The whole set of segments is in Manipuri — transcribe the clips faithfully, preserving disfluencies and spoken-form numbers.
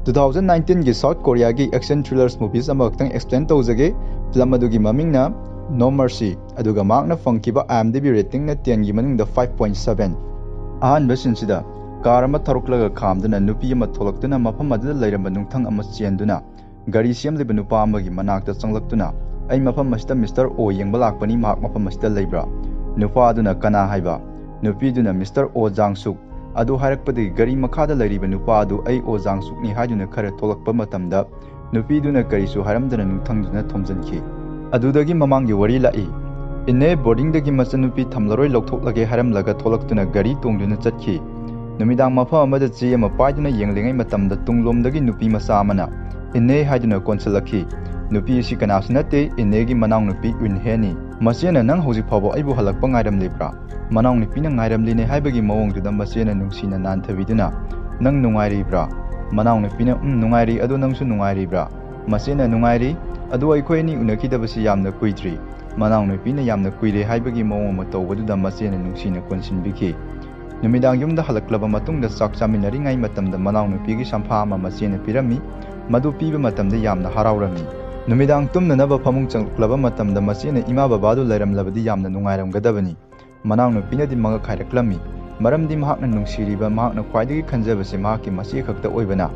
ꯇꯨ ꯊꯥꯎꯖꯟ ꯅꯥꯏꯟꯇꯤꯟꯒꯤ South Koreaꯒꯤ action thrillers movies ꯑꯃꯈꯛꯇꯪ explain ꯇꯧꯖꯒꯦ꯫ Film ꯑꯗꯨꯒꯤ ꯃꯃꯤꯡꯅ No Mercy, ꯑꯗꯨꯒ ꯃꯍꯥꯛꯅ ꯐꯪꯈꯤꯕ IMDb ratingꯅ tenꯒꯤ ꯃꯅꯨꯡꯗ five point seven꯫ ꯑꯍꯥꯟꯕ sceneꯁꯤꯗ car ꯑꯃ ꯊꯧꯔꯛꯂꯒ ꯈꯥꯝꯗꯨꯅ ꯅꯨꯄꯤ ꯑꯃ ꯊꯣꯛꯂꯛꯇꯨꯅ ꯃꯐꯝ ꯑꯗꯨꯗ ꯂꯩꯔꯝꯕ ꯅꯨꯡꯊꯪ ꯑꯃ ꯆꯦꯟꯗꯨꯅ ꯒꯥꯔꯤ ꯁꯦꯝꯂꯤꯕ ꯅꯨꯄꯥ ꯑꯃꯒꯤ ꯃꯅꯥꯛꯇ ꯆꯪꯂꯛꯇꯨꯅ, "ꯑꯩ ꯃꯐꯝ ꯑꯁꯤꯗ Mister O ꯌꯦꯡꯕ ꯂꯥꯛꯄꯅꯤ, ꯃꯍꯥꯛ ꯃꯐꯝ ꯑꯁꯤꯗ ꯂꯩꯕ꯭ꯔꯥ?" ꯅꯨꯄꯥ ꯑꯗꯨꯅ "ꯀꯅꯥ?" ꯍꯥꯏꯕ꯫ ꯅꯨꯄꯤꯗꯨꯅ "Mister O Jang-suk" ꯑꯗꯨ ꯍꯥꯏꯔꯛꯄꯗꯒꯤ ꯒꯥꯔꯤ ꯃꯈꯥꯗ ꯂꯩꯔꯤꯕ ꯅꯨꯄꯥ ꯑꯗꯨ "ꯑꯩ ꯑꯣ ꯖꯥꯡꯁꯨꯛꯅꯤ" ꯍꯥꯏꯗꯨꯅ ꯈꯔ ꯊꯣꯛꯂꯛꯄ ꯃꯇꯝꯗ, ꯅꯨꯄꯤꯗꯨꯅ ꯀꯔꯤꯁꯨ ꯍꯥꯏꯔꯝꯗꯅ ꯅꯨꯡꯊꯪꯗꯨꯅ ꯊꯣꯝꯖꯤꯟꯈꯤ꯫ ꯑꯗꯨꯗꯒꯤ ꯃꯃꯥꯡꯒꯤ ꯋꯥꯔꯤ ꯂꯥꯛꯏ꯫ ꯏꯅꯦ boardingꯗꯒꯤ ꯃꯆꯟꯅꯨꯄꯤ ꯊꯝꯂꯔꯣꯏ, ꯂꯧꯊꯣꯛꯂꯒꯦ ꯍꯥꯏꯔꯝꯂꯒ ꯊꯣꯛꯂꯛꯇꯨꯅ ꯒꯥꯔꯤ ꯇꯣꯡꯗꯨꯅ ꯆꯠꯈꯤ꯫ ꯅꯨꯃꯤꯗꯥꯡ ꯃꯐꯝ ꯑꯃꯗ ꯆꯦ ꯑꯃ ꯄꯥꯏꯗꯨꯅ ꯌꯦꯡꯂꯤꯉꯩ ꯃꯇꯝꯗ ꯇꯨꯡꯂꯣꯝꯗꯒꯤ ꯅꯨꯄꯤ ꯃꯆꯥ ꯑꯃꯅ "ꯏꯅꯦ" ꯍꯥꯏꯗꯨꯅ ꯀꯣꯟꯁꯤꯜꯂꯛꯈꯤ꯫ ꯅꯨꯄꯤ ꯑꯁꯤ ꯀꯅꯥꯁꯨ ꯅꯠꯇꯦ, ꯏꯅꯦꯒꯤ ꯃꯅꯥꯎꯅꯨꯄꯤ ꯎꯟꯍꯦꯅꯤ꯫ ꯃꯆꯦꯅ "ꯅꯪ ꯍꯧꯖꯤꯛ ꯐꯥꯎꯕ ꯑꯩꯕꯨ ꯍꯜꯂꯛꯄ ꯉꯥꯏꯔꯝꯂꯤꯕ꯭ꯔꯥ?" ꯃꯅꯥꯎꯅꯨꯄꯤꯅ ꯉꯥꯏꯔꯝꯂꯤꯅꯦ ꯍꯥꯏꯕꯒꯤ ꯃꯑꯣꯡꯗꯨꯗ ꯃꯆꯦꯅ ꯅꯨꯡꯁꯤꯅ ꯅꯥꯟꯊꯕꯤꯗꯨꯅ, "ꯅꯪ ꯅꯨꯡꯉꯥꯏꯔꯤꯕ꯭ꯔꯥ?" ꯃꯅꯥꯎꯅꯨꯄꯤꯅ, "ꯎꯝ, ꯅꯨꯡꯉꯥꯏꯔꯤ, ꯑꯗꯣ ꯅꯪꯁꯨ ꯅꯨꯡꯉꯥꯏꯔꯤꯕ꯭ꯔꯥ?" ꯃꯆꯦꯅ, "ꯅꯨꯡꯉꯥꯏꯔꯤ, ꯑꯗꯣ ꯑꯩꯈꯣꯏ ꯑꯅꯤ ꯎꯅꯈꯤꯗꯕꯁꯤ ꯌꯥꯝꯅ ꯀꯨꯏꯗ꯭ꯔꯤ꯫" ꯃꯅꯥꯎꯅꯨꯄꯤꯅ ꯌꯥꯝꯅ ꯀꯨꯏꯔꯦ ꯍꯥꯏꯕꯒꯤ ꯃꯑꯣꯡ ꯑꯃ ꯇꯧꯕꯗꯨꯗ ꯃꯆꯦꯅ ꯅꯨꯡꯁꯤꯅ ꯀꯣꯟꯁꯤꯟꯕꯤꯈꯤ꯫ ꯅꯨꯃꯤꯗꯥꯡ ꯌꯨꯝꯗ ꯍꯜꯂꯛꯂꯕ ꯃꯇꯨꯡꯗ ꯆꯥꯛ ꯆꯥꯃꯤꯟꯅꯔꯤꯉꯩ ꯃꯇꯝꯗ ꯃꯅꯥꯎꯅꯨꯄꯤꯒꯤ ꯁꯝꯐꯥ ꯑꯃ ꯃꯆꯦꯅ ꯄꯤꯔꯝꯃꯤ꯫ ꯃꯗꯨ ꯄꯤꯕ ꯃꯇꯝꯗ ꯌꯥꯝꯅ ꯍꯔꯥꯎꯔꯝꯃꯤ꯫ ꯅꯨꯃꯤꯗꯥꯡ ꯇꯨꯝꯅꯅꯕ ꯐꯃꯨꯡ ꯆꯪꯂꯛꯂꯕ ꯃꯇꯝꯗ ꯃꯆꯦꯅ ꯏꯃꯥ ꯕꯕꯥꯗꯨ ꯂꯩꯔꯝꯂꯕꯗꯤ ꯌꯥꯝꯅ ꯅꯨꯡꯉꯥꯏꯔꯝꯒꯗꯕꯅꯤ꯫ ꯃꯅꯥꯎꯅꯨꯄꯤꯅꯗꯤ ꯃꯉꯛ ꯍꯥꯏꯔꯛꯂꯝꯃꯤ, ꯃꯔꯝꯗꯤ ꯃꯍꯥꯛꯅ ꯅꯨꯡꯁꯤꯔꯤꯕ, ꯃꯍꯥꯛꯅ ꯈ꯭ꯋꯥꯏꯗꯒꯤ ꯈꯟꯖꯕꯁꯤ ꯃꯍꯥꯛꯀꯤ ꯃꯆꯦ ꯈꯛꯇ ꯑꯣꯏꯕꯅ꯫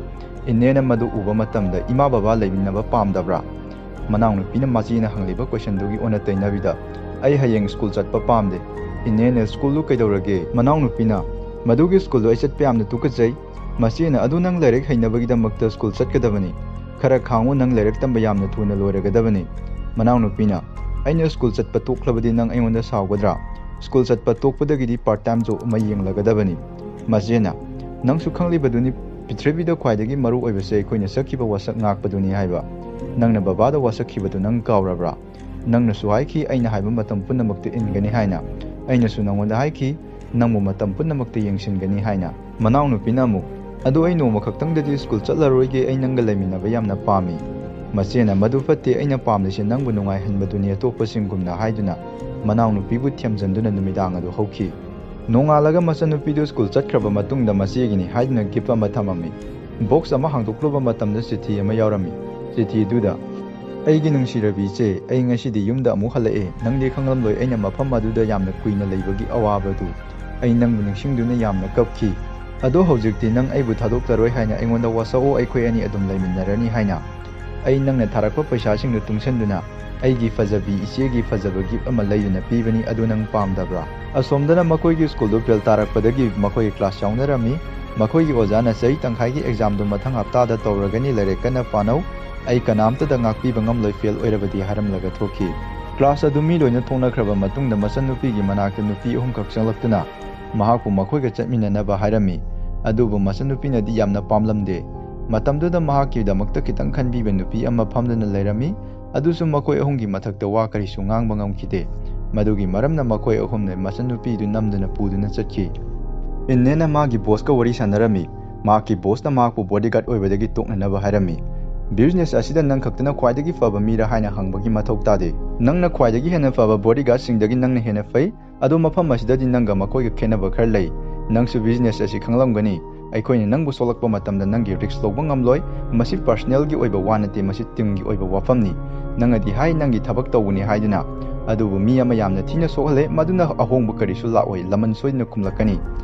ꯏꯅꯦꯅ ꯃꯗꯨ ꯎꯕ ꯃꯇꯝꯗ ꯏꯃꯥ ꯕꯕꯥ ꯂꯩꯃꯤꯟꯅꯕ ꯄꯥꯝꯗꯕ꯭ꯔꯥ? ꯃꯅꯥꯎꯅꯨꯄꯤꯅ ꯃꯆꯦꯅ ꯍꯪꯂꯤꯕ questionꯗꯨꯒꯤ ꯑꯣꯟꯅ ꯇꯩꯅꯕꯤꯗ, "ꯑꯩ ꯍꯌꯦꯡ school ꯆꯠꯄ ꯄꯥꯝꯗꯦ꯫" "ꯏꯅꯦꯅ schoolꯗꯨ ꯀꯩꯗꯧꯔꯒꯦ?" ꯃꯅꯥꯎꯅꯨꯄꯤꯅ, "ꯃꯗꯨꯒꯤ schoolꯗꯨ ꯑꯩ ꯆꯠꯄ ꯌꯥꯝꯅ ꯇꯨꯀꯠꯆꯩ꯫" ꯃꯆꯦꯅ, "ꯑꯗꯨ ꯅꯪ ꯂꯥꯏꯔꯤꯛ ꯍꯩꯅꯕꯒꯤꯗꯃꯛꯇ school ꯆꯠꯀꯗꯕꯅꯤ꯫ ꯈꯔ ꯈꯥꯡꯉꯨ, ꯅꯪ ꯂꯥꯏꯔꯤꯛ ꯇꯝꯕ ꯌꯥꯝꯅ ꯊꯨꯅ ꯂꯣꯏꯔꯒꯗꯕꯅꯤ꯫" ꯃꯅꯥꯎꯅꯨꯄꯤꯅ, "ꯑꯩꯅ school ꯆꯠꯄ ꯇꯣꯛꯂꯕꯗꯤ ꯅꯪ ꯑꯩꯉꯣꯟꯗ ꯁꯥꯎꯒꯗ꯭ꯔꯥ? School ꯆꯠꯄ ꯇꯣꯛꯄꯗꯒꯤꯗꯤ part time job ꯑꯃ ꯌꯦꯡꯂꯒꯗꯕꯅꯤ꯫" ꯃꯆꯦꯅ, "ꯅꯪꯁꯨ ꯈꯪꯂꯤꯕꯗꯨꯅꯤ, ꯄ꯭ꯔꯤꯊꯤꯕꯤꯗ ꯈ꯭ꯋꯥꯏꯗꯒꯤ ꯃꯔꯨ ꯑꯣꯏꯕꯁꯦ ꯑꯩꯈꯣꯏꯅ ꯁꯛꯈꯤꯕ ꯋꯥꯁꯛ ꯉꯥꯛꯄꯗꯨꯅꯤ ꯍꯥꯏꯕ꯫ ꯅꯪꯅ ꯕꯕꯥꯗ ꯋꯥꯁꯛꯈꯤꯕꯗꯨ ꯅꯪ ꯀꯥꯎꯔꯕ꯭ꯔꯥ? ꯅꯪꯅꯁꯨ ꯍꯥꯏꯈꯤ ꯑꯩꯅ ꯍꯥꯏꯕ ꯃꯇꯝ ꯄꯨꯝꯅꯃꯛꯇ ꯏꯟꯒꯅꯤ ꯍꯥꯏꯅ꯫ ꯑꯩꯅꯁꯨ ꯅꯉꯣꯟꯗ ꯍꯥꯏꯈꯤ, ꯅꯪꯕꯨ ꯃꯇꯝ ꯄꯨꯝꯅꯃꯛꯇ ꯌꯦꯡꯁꯤꯟꯒꯅꯤ ꯍꯥꯏꯅ꯫" ꯃꯅꯥꯎꯅꯨꯄꯤꯅ ꯑꯃꯨꯛ, "ꯑꯗꯨ ꯑꯩ ꯅꯣꯡꯃ ꯈꯛꯇꯪꯗꯗꯤ school ꯆꯠꯂꯔꯣꯏꯒꯦ, ꯑꯩ ꯅꯪꯒ ꯂꯩꯃꯤꯟꯅꯕ ꯌꯥꯝꯅ ꯄꯥꯝꯃꯤ꯫" ꯃꯆꯦꯅ, "ꯃꯗꯨ ꯐꯠꯇꯦ, ꯑꯩꯅ ꯄꯥꯝꯂꯤꯁꯦ ꯅꯪꯕꯨ ꯅꯨꯡꯉꯥꯏꯍꯟꯕꯗꯨꯅꯤ, ꯑꯇꯣꯞꯄꯁꯤꯡꯒꯨꯝꯅ" ꯍꯥꯏꯗꯨꯅ ꯃꯅꯥꯎꯅꯨꯄꯤꯕꯨ ꯊꯦꯝꯖꯤꯟꯗꯨꯅ ꯅꯨꯃꯤꯗꯥꯡ ꯑꯗꯨ ꯍꯧꯈꯤ꯫ ꯅꯣꯡꯉꯥꯜꯂꯒ ꯃꯆꯟꯅꯨꯄꯤꯗꯨ school ꯆꯠꯈ꯭ꯔꯕ ꯃꯇꯨꯡꯗ ꯃꯆꯦꯒꯤꯅꯤ ꯍꯥꯏꯗꯨꯅ gift ꯑꯃ ꯊꯝꯃꯝꯃꯤ꯫ ꯕꯣꯛꯁ ꯑꯃ ꯍꯥꯡꯗꯣꯛꯂꯨꯕ ꯃꯇꯝꯗ ꯆꯤꯊꯤ ꯑꯃ ꯌꯥꯎꯔꯝꯃꯤ꯫ ꯆꯤꯊꯤꯗꯨꯗ, "ꯑꯩꯒꯤ ꯅꯨꯡꯁꯤꯔꯕꯤ ꯏꯆꯦ, ꯑꯩ ꯉꯁꯤꯗꯤ ꯌꯨꯝꯗ ꯑꯃꯨꯛ ꯍꯜꯂꯛꯑꯦ꯫ ꯅꯪꯗꯤ ꯈꯪꯂꯝꯂꯣꯏ ꯑꯩꯅ ꯃꯐꯝ ꯑꯗꯨꯗ ꯌꯥꯝꯅ ꯀꯨꯏꯅ ꯂꯩꯕꯒꯤ ꯑꯋꯥꯕꯗꯨ꯫ ꯑꯩ ꯅꯪꯕꯨ ꯅꯤꯡꯁꯤꯡꯗꯨꯅ ꯌꯥꯝꯅ ꯀꯞꯈꯤ꯫ ꯑꯗꯣ ꯍꯧꯖꯤꯛꯇꯤ ꯅꯪ ꯑꯩꯕꯨ ꯊꯥꯗꯣꯛꯆꯔꯣꯏ ꯍꯥꯏꯅ ꯑꯩꯉꯣꯟꯗ ꯋꯥꯁꯛꯑꯣ, ꯑꯩꯈꯣꯏ ꯑꯅꯤ ꯑꯗꯨꯝ ꯂꯩꯃꯤꯟꯅꯔꯅꯤ" ꯍꯥꯏꯅ꯫ ꯑꯩ ꯅꯪꯅ ꯊꯥꯔꯛꯄ ꯄꯩꯁꯥꯁꯤꯡꯗꯨ ꯇꯨꯡꯁꯟꯗꯨꯅ ꯑꯩꯒꯤ ꯐꯖꯕꯤ ꯏꯆꯦꯒꯤ ꯐꯖꯕ ꯒꯤꯐ ꯑꯃ ꯂꯩꯗꯨꯅ ꯄꯤꯕꯅꯤ, ꯑꯗꯨ ꯅꯪ ꯄꯥꯝꯗꯕ꯭ꯔꯥ? ꯑꯁꯣꯝꯗꯅ ꯃꯈꯣꯏꯒꯤ ꯁ꯭ꯀꯨꯜꯗꯨ ꯕꯦꯜ ꯇꯥꯔꯛꯄꯗꯒꯤ ꯃꯈꯣꯏꯒꯤ ꯀ꯭ꯂꯥꯁ ꯌꯥꯎꯅꯔꯝꯃꯤ꯫ ꯃꯈꯣꯏꯒꯤ ꯑꯣꯖꯥꯅ ꯆꯍꯤ ꯇꯪꯈꯥꯏꯒꯤ ꯑꯦꯛꯖꯥꯝꯗꯨ ꯃꯊꯪ ꯍꯞꯇꯥꯗ ꯇꯧꯔꯒꯅꯤ, ꯂꯥꯏꯔꯤꯛ ꯀꯟꯅ ꯄꯥꯅꯧ, ꯑꯩ ꯀꯅꯥꯝꯇꯗ ꯉꯥꯛꯄꯤꯕ ꯉꯝꯂꯣꯏ ꯐꯦꯜ ꯑꯣꯏꯔꯕꯗꯤ ꯍꯥꯏꯔꯝꯂꯒ ꯊꯣꯛꯈꯤ꯫ ꯀ꯭ꯂꯥꯁ ꯑꯗꯨ ꯃꯤ ꯂꯣꯏꯅ ꯊꯣꯛꯅꯈ꯭ꯔꯕ ꯃꯇꯨꯡꯗ ꯃꯆꯟꯅꯨꯄꯤꯒꯤ ꯃꯅꯥꯛꯇ ꯅꯨꯄꯤ ꯑꯍꯨꯝꯈꯛ ꯆꯪꯂꯛꯇꯨꯅ ꯃꯍꯥꯛꯄꯨ ꯃꯈꯣꯏꯒ ꯆꯠꯃꯤꯟꯅꯅꯕ ꯍꯥꯏꯔꯝꯃꯤ꯫ ꯑꯗꯨꯕꯨ ꯃꯆꯟꯅꯨꯄꯤꯅꯗꯤ ꯌꯥꯝꯅ ꯄꯥꯝꯂꯝꯗꯦ꯫ ꯃꯇꯝꯗꯨꯗ ꯃꯍꯥꯛꯀꯤꯗꯃꯛꯇ ꯈꯤꯇꯪ ꯈꯟꯕꯤꯕ ꯅꯨꯄꯤ ꯑꯃ ꯐꯝꯗꯨꯅ ꯂꯩꯔꯝꯃꯤ꯫ ꯑꯗꯨꯁꯨ ꯃꯈꯣꯏ ꯑꯍꯨꯝꯒꯤ ꯃꯊꯛꯇ ꯋꯥ ꯀꯔꯤꯁꯨ ꯉꯥꯡꯕ ꯉꯝꯈꯤꯗꯦ꯫ ꯃꯗꯨꯒꯤ ꯃꯔꯝꯅ ꯃꯈꯣꯏ ꯑꯍꯨꯝꯅ ꯃꯆꯟꯅꯨꯄꯤꯗꯨ ꯅꯝꯗꯨꯅ ꯄꯨꯗꯨꯅ ꯆꯠꯈꯤ꯫ ꯏꯟꯅꯦꯅ ꯃꯥꯒꯤ ꯕꯣꯁꯀ ꯋꯥꯔꯤ ꯁꯥꯟꯅꯔꯝꯃꯤ꯫ ꯃꯍꯥꯛꯀꯤ ꯕꯣꯁꯅ ꯃꯍꯥꯛꯄꯨ ꯕꯣꯗꯤꯒꯥꯔꯗ ꯑꯣꯏꯕꯗꯒꯤ ꯇꯣꯛꯅꯅꯕ ꯍꯥꯏꯔꯝꯃꯤ꯫ "ꯕꯤꯖꯤꯅꯦꯁ ꯑꯁꯤꯗ ꯅꯪ ꯈꯛꯇꯅ ꯈ꯭ꯋꯥꯏꯗꯒꯤ ꯐꯕ ꯃꯤꯔꯥ ꯍꯥꯏꯅ ꯍꯪꯕꯒꯤ ꯃꯊꯧ ꯇꯥꯗꯦ꯫ ꯅꯪꯅ ꯈ꯭ꯋꯥꯏꯗꯒꯤ ꯍꯦꯟꯅ ꯐꯕ ꯕꯣꯗꯤꯒꯥꯔꯗꯁꯤꯡꯗꯒꯤ ꯅꯪꯅ ꯍꯦꯟꯅ ꯐꯩ꯫ ꯑꯗꯣ ꯃꯐꯝ ꯑꯁꯤꯗꯗꯤ ꯅꯪꯒ ꯃꯈꯣꯏꯒ ꯈꯦꯠꯅꯕ ꯈꯔ ꯂꯩ꯫ ꯅꯪꯁꯨ ꯕꯤꯖꯤꯅꯦꯁ ꯑꯁꯤ ꯈꯪꯂꯝꯒꯅꯤ꯫ ꯑꯩꯈꯣꯏꯅ ꯅꯪꯕꯨ ꯁꯣꯛꯂꯛꯄ ꯃꯇꯝꯗ ꯅꯪꯒꯤ ꯔꯤꯁ꯭ꯛ ꯂꯧꯕ ꯉꯝꯂꯣꯏ꯫ ꯃꯁꯤ ꯄꯔꯁꯅꯦꯜꯒꯤ ꯑꯣꯏꯕ ꯋꯥ ꯅꯠꯇꯦ, ꯃꯁꯤ ꯇꯤꯝꯒꯤ ꯑꯣꯏꯕ ꯋꯥꯐꯝꯅꯤ꯫ ꯅꯪꯅꯗꯤ ꯍꯥꯏ ꯅꯪꯒꯤ ꯊꯕꯛ ꯇꯧꯕꯅꯤ ꯍꯥꯏꯗꯨꯅ, ꯑꯗꯨꯕꯨ ꯃꯤ ꯑꯃ ꯌꯥꯝꯅ ꯊꯤꯅ ꯁꯣꯛꯍꯜꯂꯦ, ꯃꯗꯨꯅ ꯑꯍꯣꯡꯕ ꯀꯔꯤꯁꯨ ꯂꯥꯛꯑꯣꯏ, ꯂꯃꯟ ꯁꯣꯏꯗꯅ ꯈꯨꯝꯂꯛꯀꯅꯤ꯫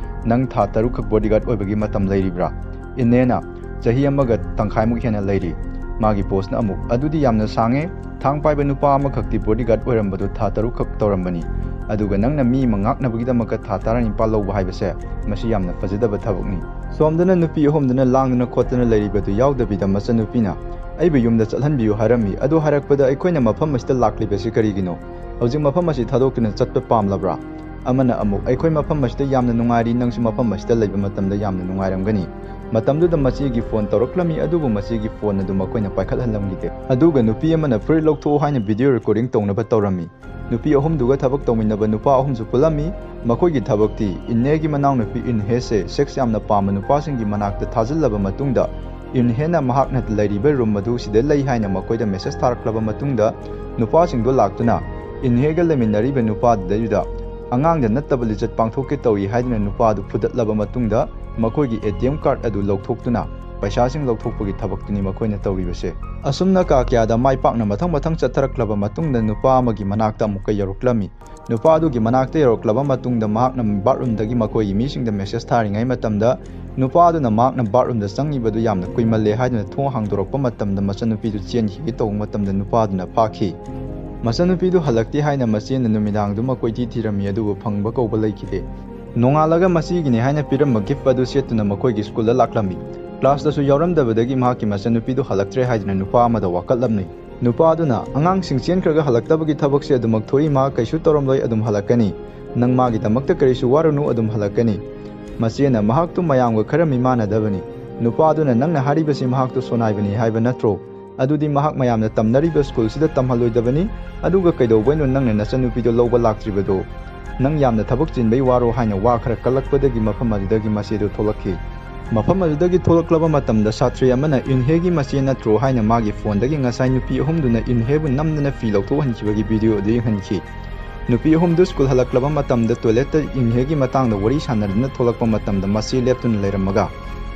ꯅꯪ ꯊꯥ ꯇꯔꯨꯛꯈꯛ ꯕꯣꯗꯤꯒꯥꯔꯗ ꯑꯣꯏꯕꯒꯤ ꯃꯇꯝ ꯂꯩꯔꯤꯕ꯭ꯔꯥ?" ꯏꯟꯅꯦꯅ, "ꯆꯍꯤ ꯑꯃꯒ ꯇꯪꯈꯥꯏꯃꯨꯛ ꯍꯦꯟꯅ ꯂꯩꯔꯤ꯫" ꯃꯥꯒꯤ ꯕꯣꯁꯅ ꯑꯃꯨꯛ, "ꯑꯗꯨꯗꯤ ꯌꯥꯝꯅ ꯁꯥꯡꯉꯦ꯫ ꯊꯥꯡ ꯄꯥꯏꯕ ꯅꯨꯄꯥ ꯑꯃꯈꯛꯇꯤ ꯕꯣꯗꯤꯒꯥꯔꯗ ꯑꯣꯏꯔꯝꯕꯗꯨ ꯊꯥ ꯇꯔꯨꯛꯈꯛ ꯇꯧꯔꯝꯕꯅꯤ꯫ ꯑꯗꯨꯒ ꯅꯪꯅ ꯃꯤ ꯑꯃ ꯉꯥꯛꯅꯕꯒꯤꯗꯃꯛꯇ ꯊꯥ ꯇꯔꯥꯅꯤꯄꯥꯜ ꯂꯧꯕ ꯍꯥꯏꯕꯁꯦ, ꯃꯁꯤ ꯌꯥꯝꯅ ꯐꯖꯗꯕ ꯊꯕꯛꯅꯤ꯫" ꯁꯣꯝꯗꯅ ꯅꯨꯄꯤ ꯑꯍꯨꯝꯗꯨꯅ ꯂꯥꯡꯗꯨꯅ ꯈꯣꯠꯇꯅ ꯂꯩꯔꯤꯕꯗꯨ ꯌꯥꯎꯗꯕꯤꯗ ꯃꯆꯟꯅꯨꯄꯤꯅ, "ꯑꯩꯕꯨ ꯌꯨꯝꯗ ꯆꯠꯍꯟꯕꯤꯌꯨ" ꯍꯥꯏꯔꯝꯃꯤ꯫ ꯑꯗꯨ ꯍꯥꯏꯔꯛꯄꯗ ꯑꯩꯈꯣꯏꯅ ꯃꯐꯝ ꯑꯁꯤꯗ ꯂꯥꯛꯂꯤꯕꯁꯤ ꯀꯔꯤꯒꯤꯅꯣ? ꯍꯧꯖꯤꯛ ꯃꯐꯝ ꯑꯁꯤ ꯊꯥꯗꯣꯛꯇꯨꯅ ꯆꯠꯄ ꯄꯥꯝꯂꯕ꯭ꯔꯥ? ꯑꯃꯅ ꯑꯃꯨꯛ, "ꯑꯩꯈꯣꯏ ꯃꯐꯝ ꯑꯁꯤꯗ ꯌꯥꯝꯅ ꯅꯨꯡꯉꯥꯏꯔꯤ, ꯅꯪꯁꯨ ꯃꯐꯝ ꯑꯁꯤꯗ ꯂꯩꯕ ꯃꯇꯝꯗ ꯌꯥꯝꯅ ꯅꯨꯡꯉꯥꯏꯔꯝꯒꯅꯤ꯫" ꯃꯇꯝꯗꯨꯗ ꯃꯆꯦꯒꯤ ꯐꯣꯟ ꯇꯧꯔꯛꯂꯝꯃꯤ, ꯑꯗꯨꯕꯨ ꯃꯆꯦꯒꯤ ꯐꯣꯟ ꯑꯗꯨ ꯃꯈꯣꯏꯅ ꯄꯥꯏꯈꯠꯍꯜꯂꯝꯈꯤꯗꯦ꯫ ꯑꯗꯨꯒ ꯅꯨꯄꯤ ꯑꯃꯅ ꯐꯨꯔꯤꯠ ꯂꯧꯊꯣꯛꯎ ꯍꯥꯏꯅ ꯚꯤꯗꯤꯑꯣ ꯔꯦꯀꯣꯔꯗꯤꯡ ꯇꯧꯅꯕ ꯇꯧꯔꯝꯃꯤ꯫ ꯅꯨꯄꯤ ꯑꯍꯨꯝꯗꯨꯒ ꯊꯕꯛ ꯇꯧꯃꯤꯟꯅꯕ ꯅꯨꯄꯥ ꯑꯍꯨꯝꯁꯨ ꯄꯨꯜꯂꯝꯃꯤ꯫ ꯃꯈꯣꯏꯒꯤ ꯊꯕꯛꯇꯤ ꯏꯟꯅꯦꯒꯤ ꯃꯅꯥꯎꯅꯨꯄꯤ ꯏꯟꯍꯦꯁꯦ ꯁꯦꯛꯁ ꯌꯥꯝꯅ ꯄꯥꯝꯕ ꯅꯨꯄꯥꯁꯤꯡꯒꯤ ꯃꯅꯥꯛꯇ ꯊꯥꯖꯤꯜꯂꯕ ꯃꯇꯨꯡꯗ, ꯏꯟꯍꯦꯅ ꯃꯍꯥꯛꯅ ꯂꯩꯔꯤꯕ ꯔꯨꯝ ꯑꯗꯨ ꯁꯤꯗ ꯂꯩ ꯍꯥꯏꯅ ꯃꯈꯣꯏꯗ ꯃꯦꯁꯦꯖ ꯊꯥꯔꯛꯂꯕ ꯃꯇꯨꯡꯗ, ꯅꯨꯄꯥꯁꯤꯡꯗꯣ ꯂꯥꯛꯇꯨꯅ ꯏꯟꯍꯦꯒ ꯂꯩꯃꯤꯟꯅꯔꯤꯕ ꯅꯨꯄꯥꯗꯨꯗꯩꯗꯨꯗ ꯑꯉꯥꯡꯗ ꯅꯠꯇꯕ ꯂꯤꯆꯠ ꯄꯥꯡꯊꯣꯛꯀꯦ ꯇꯧꯏ ꯍꯥꯏꯗꯨꯅ ꯅꯨꯄꯥꯗꯨ ꯐꯨꯗꯠꯂꯕ ꯃꯇꯨꯡꯗ, ꯃꯈꯣꯏꯒꯤ ꯑꯦ ꯇꯤ ꯑꯦꯝ ꯀꯥꯔꯗ ꯑꯗꯨ ꯂꯧꯊꯣꯛꯇꯨꯅ ꯄꯩꯁꯥꯁꯤꯡ ꯂꯧꯊꯣꯛꯄꯒꯤ ꯊꯕꯛꯇꯨꯅꯤ ꯃꯈꯣꯏꯅ ꯇꯧꯔꯤꯕꯁꯦ꯫ ꯑꯁꯨꯝꯅ ꯀꯥ ꯀꯌꯥꯗ ꯃꯥꯏ ꯄꯥꯛꯅ ꯃꯊꯪ ꯃꯊꯪ ꯆꯠꯊꯔꯛꯂꯕ ꯃꯇꯨꯡꯗ ꯅꯨꯄꯥ ꯑꯃꯒꯤ ꯃꯅꯥꯛꯇ ꯑꯃꯨꯛꯀ ꯌꯧꯔꯛꯂꯝꯃꯤ꯫ ꯅꯨꯄꯥ ꯑꯗꯨꯒꯤ ꯃꯅꯥꯛꯇ ꯌꯧꯔꯛꯂꯕ ꯃꯇꯨꯡꯗ ꯃꯍꯥꯛꯅ ꯕꯥꯠꯔꯨꯝꯗꯒꯤ ꯃꯈꯣꯏꯒꯤ ꯃꯤꯁꯤꯡꯗ ꯃꯦꯁꯦꯖ ꯊꯥꯔꯤꯉꯩ ꯃꯇꯝꯗ ꯅꯨꯄꯥ ꯑꯗꯨꯅ ꯃꯍꯥꯛꯅ ꯕꯥꯠꯔꯨꯝꯗ ꯆꯪꯉꯤꯕꯗꯨ ꯌꯥꯝꯅ ꯀꯨꯏꯃꯜꯂꯦ ꯍꯥꯏꯗꯨꯅ ꯊꯣꯡ ꯍꯥꯡꯗꯣꯔꯛꯄ ꯃꯇꯝꯗ ꯃꯆꯟꯅꯨꯄꯤꯗꯨ ꯆꯦꯟꯈꯤꯒꯦ ꯇꯧꯕ ꯃꯇꯝꯗ ꯅꯨꯄꯥ ꯑꯗꯨꯅ ꯐꯥꯈꯤ꯫ ꯃꯆꯟꯅꯨꯄꯤꯗꯨ ꯍꯜꯂꯛꯇꯦ ꯍꯥꯏꯅ ꯃꯆꯦꯅ ꯅꯨꯃꯤꯗꯥꯡꯗꯨꯃ ꯀꯣꯏꯊꯤ ꯊꯤꯔꯝꯃꯤ, ꯑꯗꯨꯕꯨ ꯐꯪꯕ ꯀꯧꯕ ꯂꯩꯈꯤꯗꯦ꯫ ꯅꯣꯡꯉꯥꯜꯂꯒ ꯃꯆꯦꯒꯤꯅꯤ ꯍꯥꯏꯅ ꯄꯤꯔꯝꯕ ꯒꯤꯐ ꯑꯗꯨ ꯁꯦꯠꯇꯨꯅ ꯃꯈꯣꯏꯒꯤ ꯁ꯭ꯀꯨꯜꯗ ꯂꯥꯛꯂꯝꯃꯤ꯫ ꯀ꯭ꯂꯥꯁꯇꯁꯨ ꯌꯥꯎꯔꯝꯗꯕꯗꯒꯤ ꯃꯍꯥꯛꯀꯤ ꯃꯆꯟꯅꯨꯄꯤꯗꯨ ꯍꯜꯂꯛꯇ꯭ꯔꯦ ꯍꯥꯏꯗꯨꯅ ꯅꯨꯄꯥ ꯑꯃꯗ ꯋꯥꯀꯠꯂꯝꯃꯤ꯫ ꯅꯨꯄꯥ ꯑꯗꯨꯅ, "ꯑꯉꯥꯡꯁꯤꯡ ꯆꯦꯟꯈ꯭ꯔꯒ ꯍꯜꯂꯛꯇꯕꯒꯤ ꯊꯕꯛꯁꯦ ꯑꯗꯨꯃꯛ ꯊꯣꯛꯏ, ꯃꯍꯥꯛ ꯀꯩꯁꯨ ꯇꯧꯔꯝꯂꯣꯏ, ꯑꯗꯨꯝ ꯍꯜꯂꯛꯀꯅꯤ꯫ ꯅꯪ ꯃꯥꯒꯤꯗꯃꯛꯇ ꯀꯔꯤꯁꯨ ꯋꯥꯔꯨꯅꯨ, ꯑꯗꯨꯝ ꯍꯜꯂꯛꯀꯅꯤ"꯫ ꯃꯆꯦꯅ, "ꯃꯍꯥꯛꯇꯨ ꯃꯌꯥꯝꯒ ꯈꯔ ꯃꯤꯃꯥꯟꯅꯗꯕꯅꯤ꯫ ꯅꯨꯄꯥ ꯑꯗꯨꯅ ꯅꯪꯅ ꯍꯥꯏꯔꯤꯕꯁꯤ ꯃꯍꯥꯛꯇꯨ ꯁꯣꯅꯥꯏꯕꯅꯤ ꯍꯥꯏꯕ ꯅꯠꯇ꯭ꯔꯣ? ꯑꯗꯨꯗꯤ ꯃꯍꯥꯛ ꯃꯌꯥꯝꯅ ꯇꯝꯅꯔꯤꯕ ꯁ꯭ꯀꯨꯜꯁꯤꯗ ꯇꯝꯍꯜꯂꯣꯏꯗꯕꯅꯤ꯫ ꯑꯗꯨꯒ ꯀꯩꯗꯧꯕꯩꯅꯣ ꯅꯪꯅ ꯅꯆꯟꯅꯨꯄꯤꯗꯣ ꯂꯧꯕ ꯂꯥꯛꯇ꯭ꯔꯤꯕꯗꯣ? ꯅꯪ ꯌꯥꯝꯅ ꯊꯕꯛ ꯆꯤꯟꯕꯩ ꯋꯥꯔꯣ?" ꯍꯥꯏꯅ ꯋꯥ ꯈꯔ ꯀꯜꯂꯛꯄꯗꯒꯤ ꯃꯐꯝ ꯑꯗꯨꯗꯒꯤ ꯃꯆꯦꯗꯨ ꯊꯣꯛꯂꯛꯈꯤ꯫ ꯃꯐꯝ ꯑꯗꯨꯗꯒꯤ ꯊꯣꯛꯂꯛꯂꯕ ꯃꯇꯝꯗ ꯁꯥꯇ꯭ꯔꯤ ꯑꯃꯅ ꯏꯟꯍꯦꯒꯤ ꯃꯆꯦ ꯅꯠꯇ꯭ꯔꯣ ꯍꯥꯏꯅ ꯃꯥꯒꯤ ꯐꯣꯟꯗꯒꯤ ꯉꯁꯥꯏ ꯅꯨꯄꯤ ꯑꯍꯨꯝꯗꯨꯅ ꯏꯟꯍꯦꯕꯨ ꯅꯝꯗꯅ ꯐꯤ ꯂꯧꯊꯣꯛꯍꯟꯈꯤꯕꯒꯤ ꯚꯤꯗꯤꯑꯣ ꯑꯗꯨ ꯌꯦꯡꯍꯟꯈꯤ꯫ ꯅꯨꯄꯤ ꯑꯍꯨꯝꯗꯨ ꯁ꯭ꯀꯨꯜ ꯍꯜꯂꯛꯂꯕ ꯃꯇꯝꯗ ꯇꯣꯏꯂꯦꯠꯇ ꯏꯟꯍꯦꯒꯤ ꯃꯇꯥꯡꯗ ꯋꯥꯔꯤ ꯁꯥꯟꯅꯗꯨꯅ ꯊꯣꯛꯂꯛꯄ ꯃꯇꯝꯗ ꯃꯆꯦ ꯂꯦꯞꯇꯨꯅ ꯂꯩꯔꯝꯃꯒ,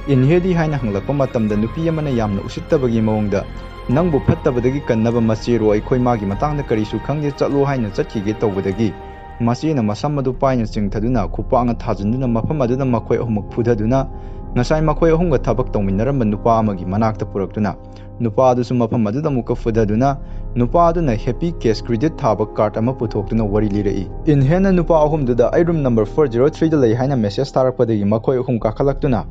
"ꯏꯟꯍꯦꯗꯤ?" ꯍꯥꯏꯅ ꯍꯪꯂꯛꯄ ꯃꯇꯝꯗ ꯅꯨꯄꯤ ꯑꯃꯅ ꯌꯥꯝꯅ ꯎꯁꯤꯠꯇꯕꯒꯤ ꯃꯑꯣꯡꯗ, "ꯅꯪꯕꯨ ꯐꯠꯇꯕꯗꯒꯤ ꯀꯟꯅꯕ ꯃꯆꯦꯔꯣ ꯑꯩꯈꯣꯏ ꯃꯥꯒꯤ ꯃꯇꯥꯡꯗ ꯀꯔꯤꯁꯨ ꯈꯪꯗꯦ, ꯆꯠꯂꯣ" ꯍꯥꯏꯅ ꯆꯠꯈꯤꯒꯦ ꯇꯧꯕꯗꯒꯤ, ꯃꯆꯦꯅ ꯃꯁꯝ ꯑꯗꯨ ꯄꯥꯏꯅ ꯆꯤꯡꯊꯗꯨꯅ ꯈꯨꯄꯥꯛꯅ ꯊꯥꯖꯤꯟꯗꯨꯅ ꯃꯐꯝ ꯑꯗꯨꯗ ꯃꯈꯣꯏ ꯑꯍꯨꯝꯃꯛ ꯐꯨꯊꯗꯨꯅ ꯉꯁꯥꯏ ꯃꯈꯣꯏ ꯑꯍꯨꯝꯒ ꯊꯕꯛ ꯇꯧꯃꯤꯟꯅꯔꯝꯕ ꯅꯨꯄꯥ ꯑꯃꯒꯤ ꯃꯅꯥꯛꯇ ꯄꯨꯔꯛꯇꯨꯅ ꯅꯨꯄꯥ ꯑꯗꯨꯁꯨ ꯃꯐꯝ ꯑꯗꯨꯗ ꯑꯃꯨꯛꯀ ꯐꯨꯊꯗꯨꯅ ꯅꯨꯄꯥ ꯑꯗꯨꯅ ꯍꯦꯄꯤ ꯀꯦꯁ ꯀ꯭ꯔꯦꯗꯤꯠ ꯊꯥꯕ ꯀꯥꯔꯠ ꯑꯃ ꯄꯨꯊꯣꯛꯇꯨꯅ ꯋꯥꯔꯤ ꯂꯤꯔꯛꯏ꯫ ꯏꯟꯍꯦꯅ ꯅꯨꯄꯥ ꯑꯍꯨꯝꯗꯨꯗ "ꯑꯩ ꯔꯨꯝ ꯅꯝꯕꯔ ꯐꯣꯔ ꯖꯤꯔꯣ ꯊ꯭ꯔꯤꯗ ꯂꯩ" ꯍꯥꯏꯅ ꯃꯦꯁꯦꯖ ꯊꯥꯔꯛꯄꯗꯒꯤ ꯃꯈꯣꯏ ꯑꯍꯨꯝ ꯀꯥꯈꯠꯂꯛꯇꯨꯅ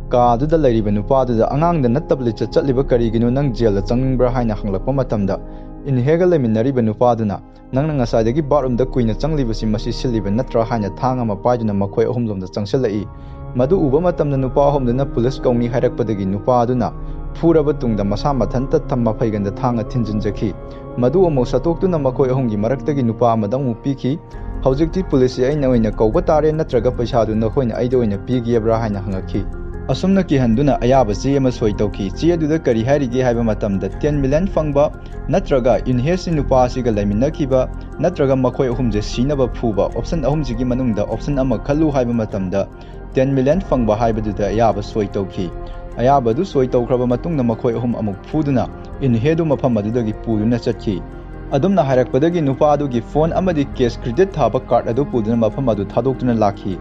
ꯀꯥ ꯑꯗꯨꯗ ꯂꯩꯔꯤꯕ ꯅꯨꯄꯥ ꯑꯗꯨꯗ "ꯑꯉꯥꯡꯗ ꯅꯠꯇꯕ ꯂꯤꯆꯠ ꯆꯠꯂꯤꯕ ꯀꯔꯤꯒꯤꯅꯣ? ꯅꯪ ꯖꯦꯜꯗ ꯆꯪꯅꯤꯡꯕ꯭ꯔꯥ?" ꯍꯥꯏꯅ ꯍꯪꯂꯛꯄ ꯃꯇꯝꯗ ꯏꯟꯍꯦꯒ ꯂꯩꯃꯤꯟꯅꯔꯤꯕ ꯅꯨꯄꯥ ꯑꯗꯨꯅ "ꯅꯪꯅ ꯉꯁꯥꯏꯗꯒꯤ ꯕꯥꯠꯔꯨꯝꯗ ꯀꯨꯏꯅ ꯆꯪꯂꯤꯕꯁꯤ ꯃꯁꯤ ꯁꯤꯜꯂꯤꯕ ꯅꯠꯇ꯭ꯔꯥ?" ꯍꯥꯏꯅ ꯊꯥꯡ ꯑꯃ ꯄꯥꯏꯗꯨꯅ ꯃꯈꯣꯏ ꯑꯍꯨꯝꯂꯣꯝꯗ ꯆꯪꯁꯤꯜꯂꯛꯏ꯫ ꯃꯗꯨ ꯎꯕ ꯃꯇꯝꯗ ꯅꯨꯄꯥ ꯑꯍꯨꯝꯗꯨꯅ "ꯄꯨꯂꯤꯁ ꯀꯧꯅꯤ" ꯍꯥꯏꯔꯛꯄꯗꯒꯤ ꯅꯨꯄꯥ ꯑꯗꯨꯅ ꯐꯨꯔꯕ ꯇꯨꯡꯗ ꯃꯁꯥ ꯃꯊꯟꯇ ꯊꯝ-, ꯃꯐꯩꯒꯟꯗ ꯊꯥꯡꯅ ꯊꯤꯟꯖꯤꯟꯖꯈꯤ꯫ ꯃꯗꯨ ꯑꯃꯨꯛ ꯁꯠꯇꯣꯛꯇꯨꯅ ꯃꯈꯣꯏ ꯑꯍꯨꯝꯒꯤ ꯃꯔꯛꯇꯒꯤ ꯅꯨꯄꯥ ꯑꯃꯗ ꯑꯃꯨꯛ ꯄꯤꯈꯤ꯫ "ꯍꯧꯖꯤꯛꯇꯤ ꯄꯨꯂꯤꯁꯁꯤ ꯑꯩꯅ ꯑꯣꯏꯅ ꯀꯧꯕ ꯇꯥꯔꯦ, ꯅꯠꯇ꯭ꯔꯒ ꯄꯩꯁꯥꯗꯨ ꯅꯈꯣꯏꯅ ꯑꯩꯗ ꯑꯣꯏꯅ ꯄꯤꯒꯦꯕ꯭ꯔꯥ?" ꯍꯥꯏꯅ ꯍꯪꯉꯛꯈꯤ꯫ ꯑꯁꯨꯝꯅ ꯀꯤꯍꯟꯗꯨꯅ ꯑꯌꯥꯕ ꯆꯦ ꯑꯃ ꯁꯣꯏ ꯇꯧꯈꯤ꯫ ꯆꯦ ꯑꯗꯨꯗ ꯀꯔꯤ ꯍꯥꯏꯔꯤꯒꯦ ꯍꯥꯏꯕ ꯃꯇꯝꯗ, ꯇꯦꯟ ꯃꯤꯂꯤꯌꯟ ꯐꯪꯕ ꯅꯠꯇ꯭ꯔꯒ ꯏꯟꯍꯦꯁꯤ ꯅꯨꯄꯥ ꯑꯁꯤꯒ ꯂꯩꯃꯤꯟꯅꯈꯤꯕ ꯅꯠꯇ꯭ꯔꯒ ꯃꯈꯣꯏ ꯑꯍꯨꯝꯁꯦ ꯁꯤꯅꯕ ꯐꯨꯕ, ꯑꯣꯞꯁꯟ ꯑꯍꯨꯝꯁꯤꯒꯤ ꯃꯅꯨꯡꯗ ꯑꯣꯞꯁꯟ ꯑꯃ ꯈꯜꯂꯨ ꯍꯥꯏꯕ ꯃꯇꯝꯗ, ꯇꯦꯟ ꯃꯤꯂꯤꯌꯟ ꯐꯪꯕ ꯍꯥꯏꯕꯗꯨꯗ ꯑꯌꯥꯕ ꯁꯣꯏ ꯇꯧꯈꯤ꯫ ꯑꯌꯥꯕꯗꯨ ꯁꯣꯏ ꯇꯧꯈ꯭ꯔꯕ ꯃꯇꯨꯡꯗ ꯃꯈꯣꯏ ꯑꯍꯨꯝ ꯑꯃꯨꯛ ꯐꯨꯗꯨꯅ ꯏꯟꯍꯦꯗꯨ ꯃꯐꯝ ꯑꯗꯨꯗꯒꯤ ꯄꯨꯗꯨꯅ ꯆꯠꯈꯤ꯫ ꯑꯗꯨꯝꯅ ꯍꯥꯏꯔꯛꯄꯗꯒꯤ ꯅꯨꯄꯥ ꯑꯗꯨꯒꯤ ꯐꯣꯟ ꯑꯃꯗꯤ ꯀꯦꯁ ꯀ꯭ꯔꯦꯗꯤꯠ ꯊꯥꯕ ꯀꯥꯔꯗ ꯑꯗꯨ ꯄꯨꯗꯨꯅ ꯃꯐꯝ ꯑꯗꯨ ꯊꯥꯗꯣꯛꯇꯨꯅ ꯂꯥꯛꯈꯤ꯫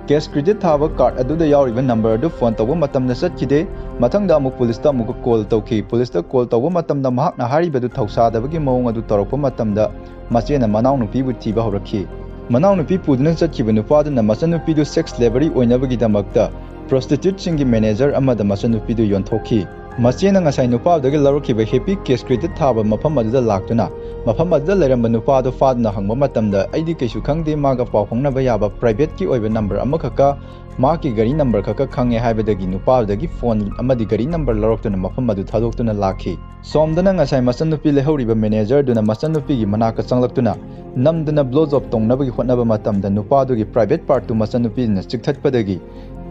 ꯀꯦꯁ ꯀ꯭ꯔꯦꯗꯤꯠ ꯊꯥꯕ ꯀꯥꯔꯗ ꯑꯗꯨꯗ ꯌꯥꯎꯔꯤꯕ ꯅꯝꯕꯔ ꯑꯗꯨ ꯐꯣꯟ ꯇꯧꯕ ꯃꯇꯝꯗ ꯆꯠꯈꯤꯗꯦ꯫ ꯃꯊꯪꯗ ꯑꯃꯨꯛ ꯄꯨꯂꯤꯁꯇ ꯑꯃꯨꯛꯀ ꯀꯣꯜ ꯇꯧꯈꯤ꯫ ꯄꯨꯂꯤꯁꯇ ꯀꯣꯜ ꯇꯧꯕ ꯃꯇꯝꯗ ꯃꯍꯥꯛꯅ ꯍꯥꯏꯔꯤꯕꯗꯨ ꯊꯧꯁꯥꯗꯕꯒꯤ ꯃꯑꯣꯡ ꯑꯗꯨ ꯇꯧꯔꯛꯄ ꯃꯇꯝꯗ ꯃꯆꯦꯅ ꯃꯅꯥꯎꯅꯨꯄꯤꯕꯨ ꯊꯤꯕ ꯍꯧꯔꯛꯈꯤ꯫ ꯃꯅꯥꯎꯅꯨꯄꯤ ꯄꯨꯗꯨꯅ ꯆꯠꯈꯤꯕ ꯅꯨꯄꯥꯗꯨꯅ ꯃꯆꯟꯅꯨꯄꯤꯗꯨ ꯁꯦꯛꯁ ꯁ꯭ꯂꯦꯚꯔꯤ ꯑꯣꯏꯅꯕꯒꯤꯗꯃꯛꯇ ꯄ꯭ꯔꯣꯁꯇꯤꯇ꯭ꯌꯨꯠꯁꯤꯡꯒꯤ ꯃꯦꯅꯦꯖꯔ ꯑꯃꯗ ꯃꯆꯟꯅꯨꯄꯤꯗꯨ ꯌꯣꯟꯊꯣꯛꯈꯤ꯫ ꯃꯆꯦꯅ ꯉꯁꯥꯏ ꯅꯨꯄꯥꯗꯨꯗꯒꯤ ꯂꯧꯔꯛꯈꯤꯕ ꯍꯦꯄꯤ ꯀꯦꯁ ꯀ꯭ꯔꯦꯗꯤꯠ ꯊꯥꯕ ꯃꯐꯝ ꯑꯗꯨꯗ ꯂꯥꯛꯇꯨꯅ ꯃꯐꯝ ꯑꯗꯨꯗ ꯂꯩꯔꯝꯕ ꯅꯨꯄꯥꯗꯨ ꯐꯥꯗꯨꯅ ꯍꯪꯕ ꯃꯇꯝꯗ, "ꯑꯩꯗꯤ ꯀꯩꯁꯨ ꯈꯪꯗꯦ, ꯃꯥꯒ ꯄꯥꯎ ꯐꯥꯎꯅꯕ ꯌꯥꯕ ꯄ꯭ꯔꯥꯏꯚꯦꯠꯀꯤ ꯑꯣꯏꯕ ꯅꯝꯕꯔ ꯑꯃꯈꯛꯀ ꯃꯍꯥꯛꯀꯤ ꯒꯥꯔꯤ ꯅꯝꯕꯔ ꯈꯛꯀ ꯈꯪꯉꯦ" ꯍꯥꯏꯕꯗꯒꯤ ꯅꯨꯄꯥꯗꯨꯗꯒꯤ ꯐꯣꯟ ꯑꯃꯗꯤ ꯒꯥꯔꯤ ꯅꯝꯕꯔ ꯂꯧꯔꯛꯇꯨꯅ ꯃꯐꯝ ꯑꯗꯨ ꯊꯥꯗꯣꯛꯇꯨꯅ ꯂꯥꯛꯈꯤ꯫ ꯁꯣꯝꯗꯅ ꯉꯁꯥꯏ ꯃꯆꯟꯅꯨꯄꯤ ꯂꯩꯍꯧꯔꯤꯕ ꯃꯦꯅꯦꯖꯔꯗꯨꯅ ꯃꯆꯟꯅꯨꯄꯤꯒꯤ ꯃꯅꯥꯛꯇ ꯆꯪꯂꯛꯇꯨꯅ ꯅꯝꯗꯨꯅ ꯕ꯭ꯂꯣ ꯖꯣꯕ ꯇꯧꯅꯕꯒꯤ ꯍꯣꯠꯅꯕ ꯃꯇꯝꯗ ꯅꯨꯄꯥꯗꯨꯒꯤ ꯄ꯭ꯔꯥꯏꯚꯦꯠ ꯄꯥꯔꯠꯇꯨ ꯃꯆꯟꯅꯨꯄꯤꯗꯨꯅ ꯆꯤꯛꯊꯠꯄꯗꯒꯤ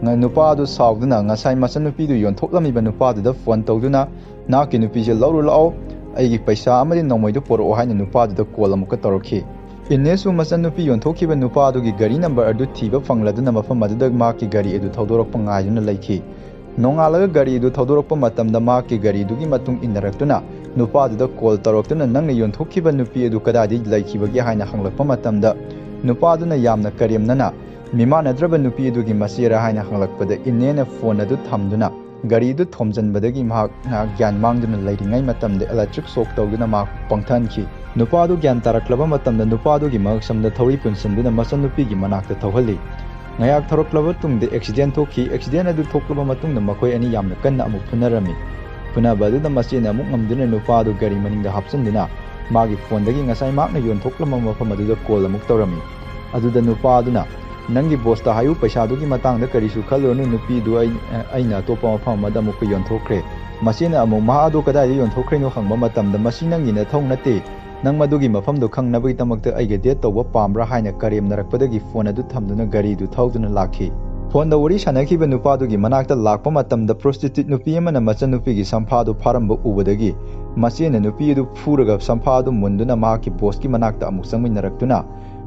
ꯉ-, ꯅꯨꯄꯥꯗꯨ ꯁꯥꯎꯗꯨꯅ ꯉꯁꯥꯏ ꯃꯆꯟꯅꯨꯄꯤꯗꯨ ꯌꯣꯟꯊꯣꯛꯂꯝꯃꯤꯕ ꯅꯨꯄꯥꯗꯨꯗ ꯐꯣꯟ ꯇꯧꯗꯨꯅ, "ꯅꯍꯥꯛꯀꯤ ꯅꯨꯄꯤꯁꯦ ꯂꯧꯔꯨ ꯂꯥꯛꯑꯣ, ꯑꯩꯒꯤ ꯄꯩꯁꯥ ꯑꯃꯗꯤ ꯅꯣꯡꯃꯩꯗꯨ ꯄꯨꯔꯛꯑꯣ" ꯍꯥꯏꯅ ꯅꯨꯄꯥꯗꯨꯗ ꯀꯣꯜ ꯑꯃꯨꯛꯀ ꯇꯧꯔꯛꯈꯤ꯫ ꯏꯅꯦꯁꯨ ꯃꯆꯟꯅꯨꯄꯤ ꯌꯣꯟꯊꯣꯛꯈꯤꯕ ꯅꯨꯄꯥꯗꯨꯒꯤ ꯒꯥꯔꯤ ꯅꯝꯕꯔ ꯑꯗꯨ ꯊꯤꯕ ꯐꯪꯂꯗꯨꯅ ꯃꯐꯝ ꯑꯗꯨꯗ ꯃꯍꯥꯛꯀꯤ ꯒꯥꯔꯤ ꯑꯗꯨ ꯊꯧꯗꯣꯔꯛꯄ ꯉꯥꯏꯗꯨꯅ ꯂꯩꯈꯤ꯫ ꯅꯣꯡꯉꯥꯜꯂꯒ ꯒꯥꯔꯤ ꯑꯗꯨ ꯊꯧꯗꯣꯔꯛꯄ ꯃꯇꯝꯗ ꯃꯍꯥꯛꯀꯤ ꯒꯥꯔꯤꯗꯨꯒꯤ ꯃꯇꯨꯡ ꯏꯟꯅꯔꯛꯇꯨꯅ ꯅꯨꯄꯥꯗꯨꯗ ꯀꯣꯜ ꯇꯧꯔꯛꯇꯨꯅ, "ꯅꯪꯅ ꯌꯣꯟꯊꯣꯛꯈꯤꯕ ꯅꯨꯄꯤ ꯑꯗꯨ ꯀꯗꯥꯏꯗ ꯂꯩꯈꯤꯕꯒꯦ?" ꯍꯥꯏꯅ ꯍꯪꯂꯛꯄ ꯃꯇꯝꯗ ꯅꯨꯄꯥꯗꯨꯅ ꯌꯥꯝꯅ ꯀꯔꯦꯝꯅꯅ, "ꯃꯤꯃꯥꯟꯅꯗ꯭ꯔꯕ ꯅꯨꯄꯤ ꯑꯗꯨꯒꯤ ꯃꯆꯦꯔꯥ?" ꯍꯥꯏꯅ ꯍꯪꯂꯛꯄꯗ ꯏꯅꯦꯅ ꯐꯣꯟ ꯑꯗꯨ ꯊꯝꯗꯨꯅ ꯒꯥꯔꯤꯗꯨ ꯊꯣꯝꯖꯤꯟꯕꯗꯒꯤ ꯃꯍꯥꯛ ꯉꯥꯏꯍꯥꯛ ꯒ꯭ꯌꯥꯟ ꯃꯥꯡꯗꯨꯅ ꯂꯩꯔꯤꯉꯩ ꯃꯇꯝꯗ ꯏꯂꯦꯛꯇ꯭ꯔꯤꯛ ꯁꯣꯛ ꯇꯧꯗꯨꯅ ꯃꯍꯥꯛ ꯄꯪꯊꯍꯟꯈꯤ꯫ ꯅꯨꯄꯥꯗꯨ ꯒ꯭ꯌꯥꯟ ꯇꯥꯔꯛꯂꯕ ꯃꯇꯝꯗ ꯅꯨꯄꯥꯗꯨꯒꯤ ꯃꯉꯛꯁꯝꯗ ꯊꯧꯔꯤ ꯄꯨꯟꯁꯤꯟꯗꯨꯅ ꯃꯆꯟꯅꯨꯄꯤꯒꯤ ꯃꯅꯥꯛꯇ ꯊꯧꯍꯜꯂꯤ꯫ ꯉꯥꯏꯍꯥꯛ ꯊꯧꯔꯛꯂꯕ ꯇꯨꯡꯗ ꯑꯦꯛꯁꯤꯗꯦꯟ ꯊꯣꯛꯈꯤ꯫ ꯑꯦꯛꯁꯤꯗꯦꯟ ꯑꯗꯨ ꯊꯣꯛꯂꯕ ꯃꯇꯨꯡꯗ ꯃꯈꯣꯏ ꯑꯅꯤ ꯌꯥꯝꯅ ꯀꯟꯅ ꯑꯃꯨꯛ ꯐꯨꯅꯔꯝꯃꯤ꯫ ꯐꯨꯅꯕ ꯑꯗꯨꯗ ꯃꯆꯦꯅ ꯑꯃꯨꯛ ꯉꯝꯗꯨꯅ ꯅꯨꯄꯥ ꯑꯗꯨ ꯒꯥꯔꯤ ꯃꯅꯤꯡꯗ ꯍꯥꯞꯆꯤꯟꯗꯨꯅ ꯃꯥꯒꯤ ꯐꯣꯟꯗꯒꯤ ꯉꯁꯥꯏ ꯃꯍꯥꯛꯅ ꯌꯣꯟꯊꯣꯛꯂꯝꯕ ꯃꯐꯝ ꯑꯗꯨꯗ ꯀꯣꯜ ꯑꯃꯨꯛ ꯇꯧꯔꯝꯃꯤ꯫ ꯑꯗꯨꯗ ꯅꯨꯄꯥ ꯑꯗꯨꯅ, "ꯅꯪꯒꯤ ꯕꯣꯁꯇ ꯍꯥꯏꯌꯨ, ꯄꯩꯁꯥꯗꯨꯒꯤ ꯃꯇꯥꯡꯗ ꯀꯔꯤꯁꯨ ꯈꯜꯂꯨꯔꯅꯨ, ꯅꯨꯄꯤꯗꯨ ꯑꯩ, ꯑꯩꯅ ꯑꯇꯣꯞꯄ ꯃꯐꯝ ꯑꯃꯗ ꯑꯃꯨꯛꯀ ꯌꯣꯟꯊꯣꯛꯈ꯭ꯔꯦ"꯫ ꯃꯆꯦꯅ ꯑꯃꯨꯛ ꯃꯍꯥꯛ ꯑꯗꯨ ꯀꯗꯥꯏꯗ ꯌꯣꯟꯊꯣꯛꯈ꯭ꯔꯤꯅꯣ ꯍꯪꯕ ꯃꯇꯝꯗ, "ꯃꯁꯤ ꯅꯪꯒꯤ ꯅꯊꯧ ꯅꯠꯇꯦ, ꯅꯪ ꯃꯗꯨꯒꯤ ꯃꯐꯝꯗꯨ ꯈꯪꯅꯕꯒꯤꯗꯃꯛꯇ ꯑꯩꯒ ꯗꯦꯠ ꯇꯧꯕ ꯄꯥꯝꯕ꯭ꯔꯥ?" ꯍꯥꯏꯅ ꯀꯔꯦꯝꯅꯔꯛꯄꯗꯒꯤ ꯐꯣꯟ ꯑꯗꯨ ꯊꯝꯗꯨꯅ ꯒꯥꯔꯤꯗꯨ ꯊꯧꯗꯨꯅ ꯂꯥꯛꯈꯤ꯫ ꯐꯣꯟꯗ ꯋꯥꯔꯤ ꯁꯥꯟꯅꯈꯤꯕ ꯅꯨꯄꯥꯗꯨꯒꯤ ꯃꯅꯥꯛꯇ ꯂꯥꯛꯄ ꯃꯇꯝꯗ ꯄ꯭ꯔꯣꯁꯇꯤꯇ꯭ꯌꯨꯠ ꯅꯨꯄꯤ ꯑꯃꯅ ꯃꯆꯟꯅꯨꯄꯤꯒꯤ ꯁꯝꯐꯥꯗꯨ ꯐꯥꯔꯝꯕ ꯎꯕꯗꯒꯤ ꯃꯆꯦꯅ ꯅꯨꯄꯤ ꯑꯗꯨ ꯐꯨꯔꯒ ꯁꯝꯐꯥꯗꯨ ꯃꯨꯟꯗꯨꯅ ꯃꯍꯥꯛꯀꯤ ꯕꯣꯁꯀꯤ ꯃꯅꯥꯛꯇ ꯑꯃꯨꯛ ꯆꯪꯃꯤꯟꯅꯔꯛꯇꯨꯅ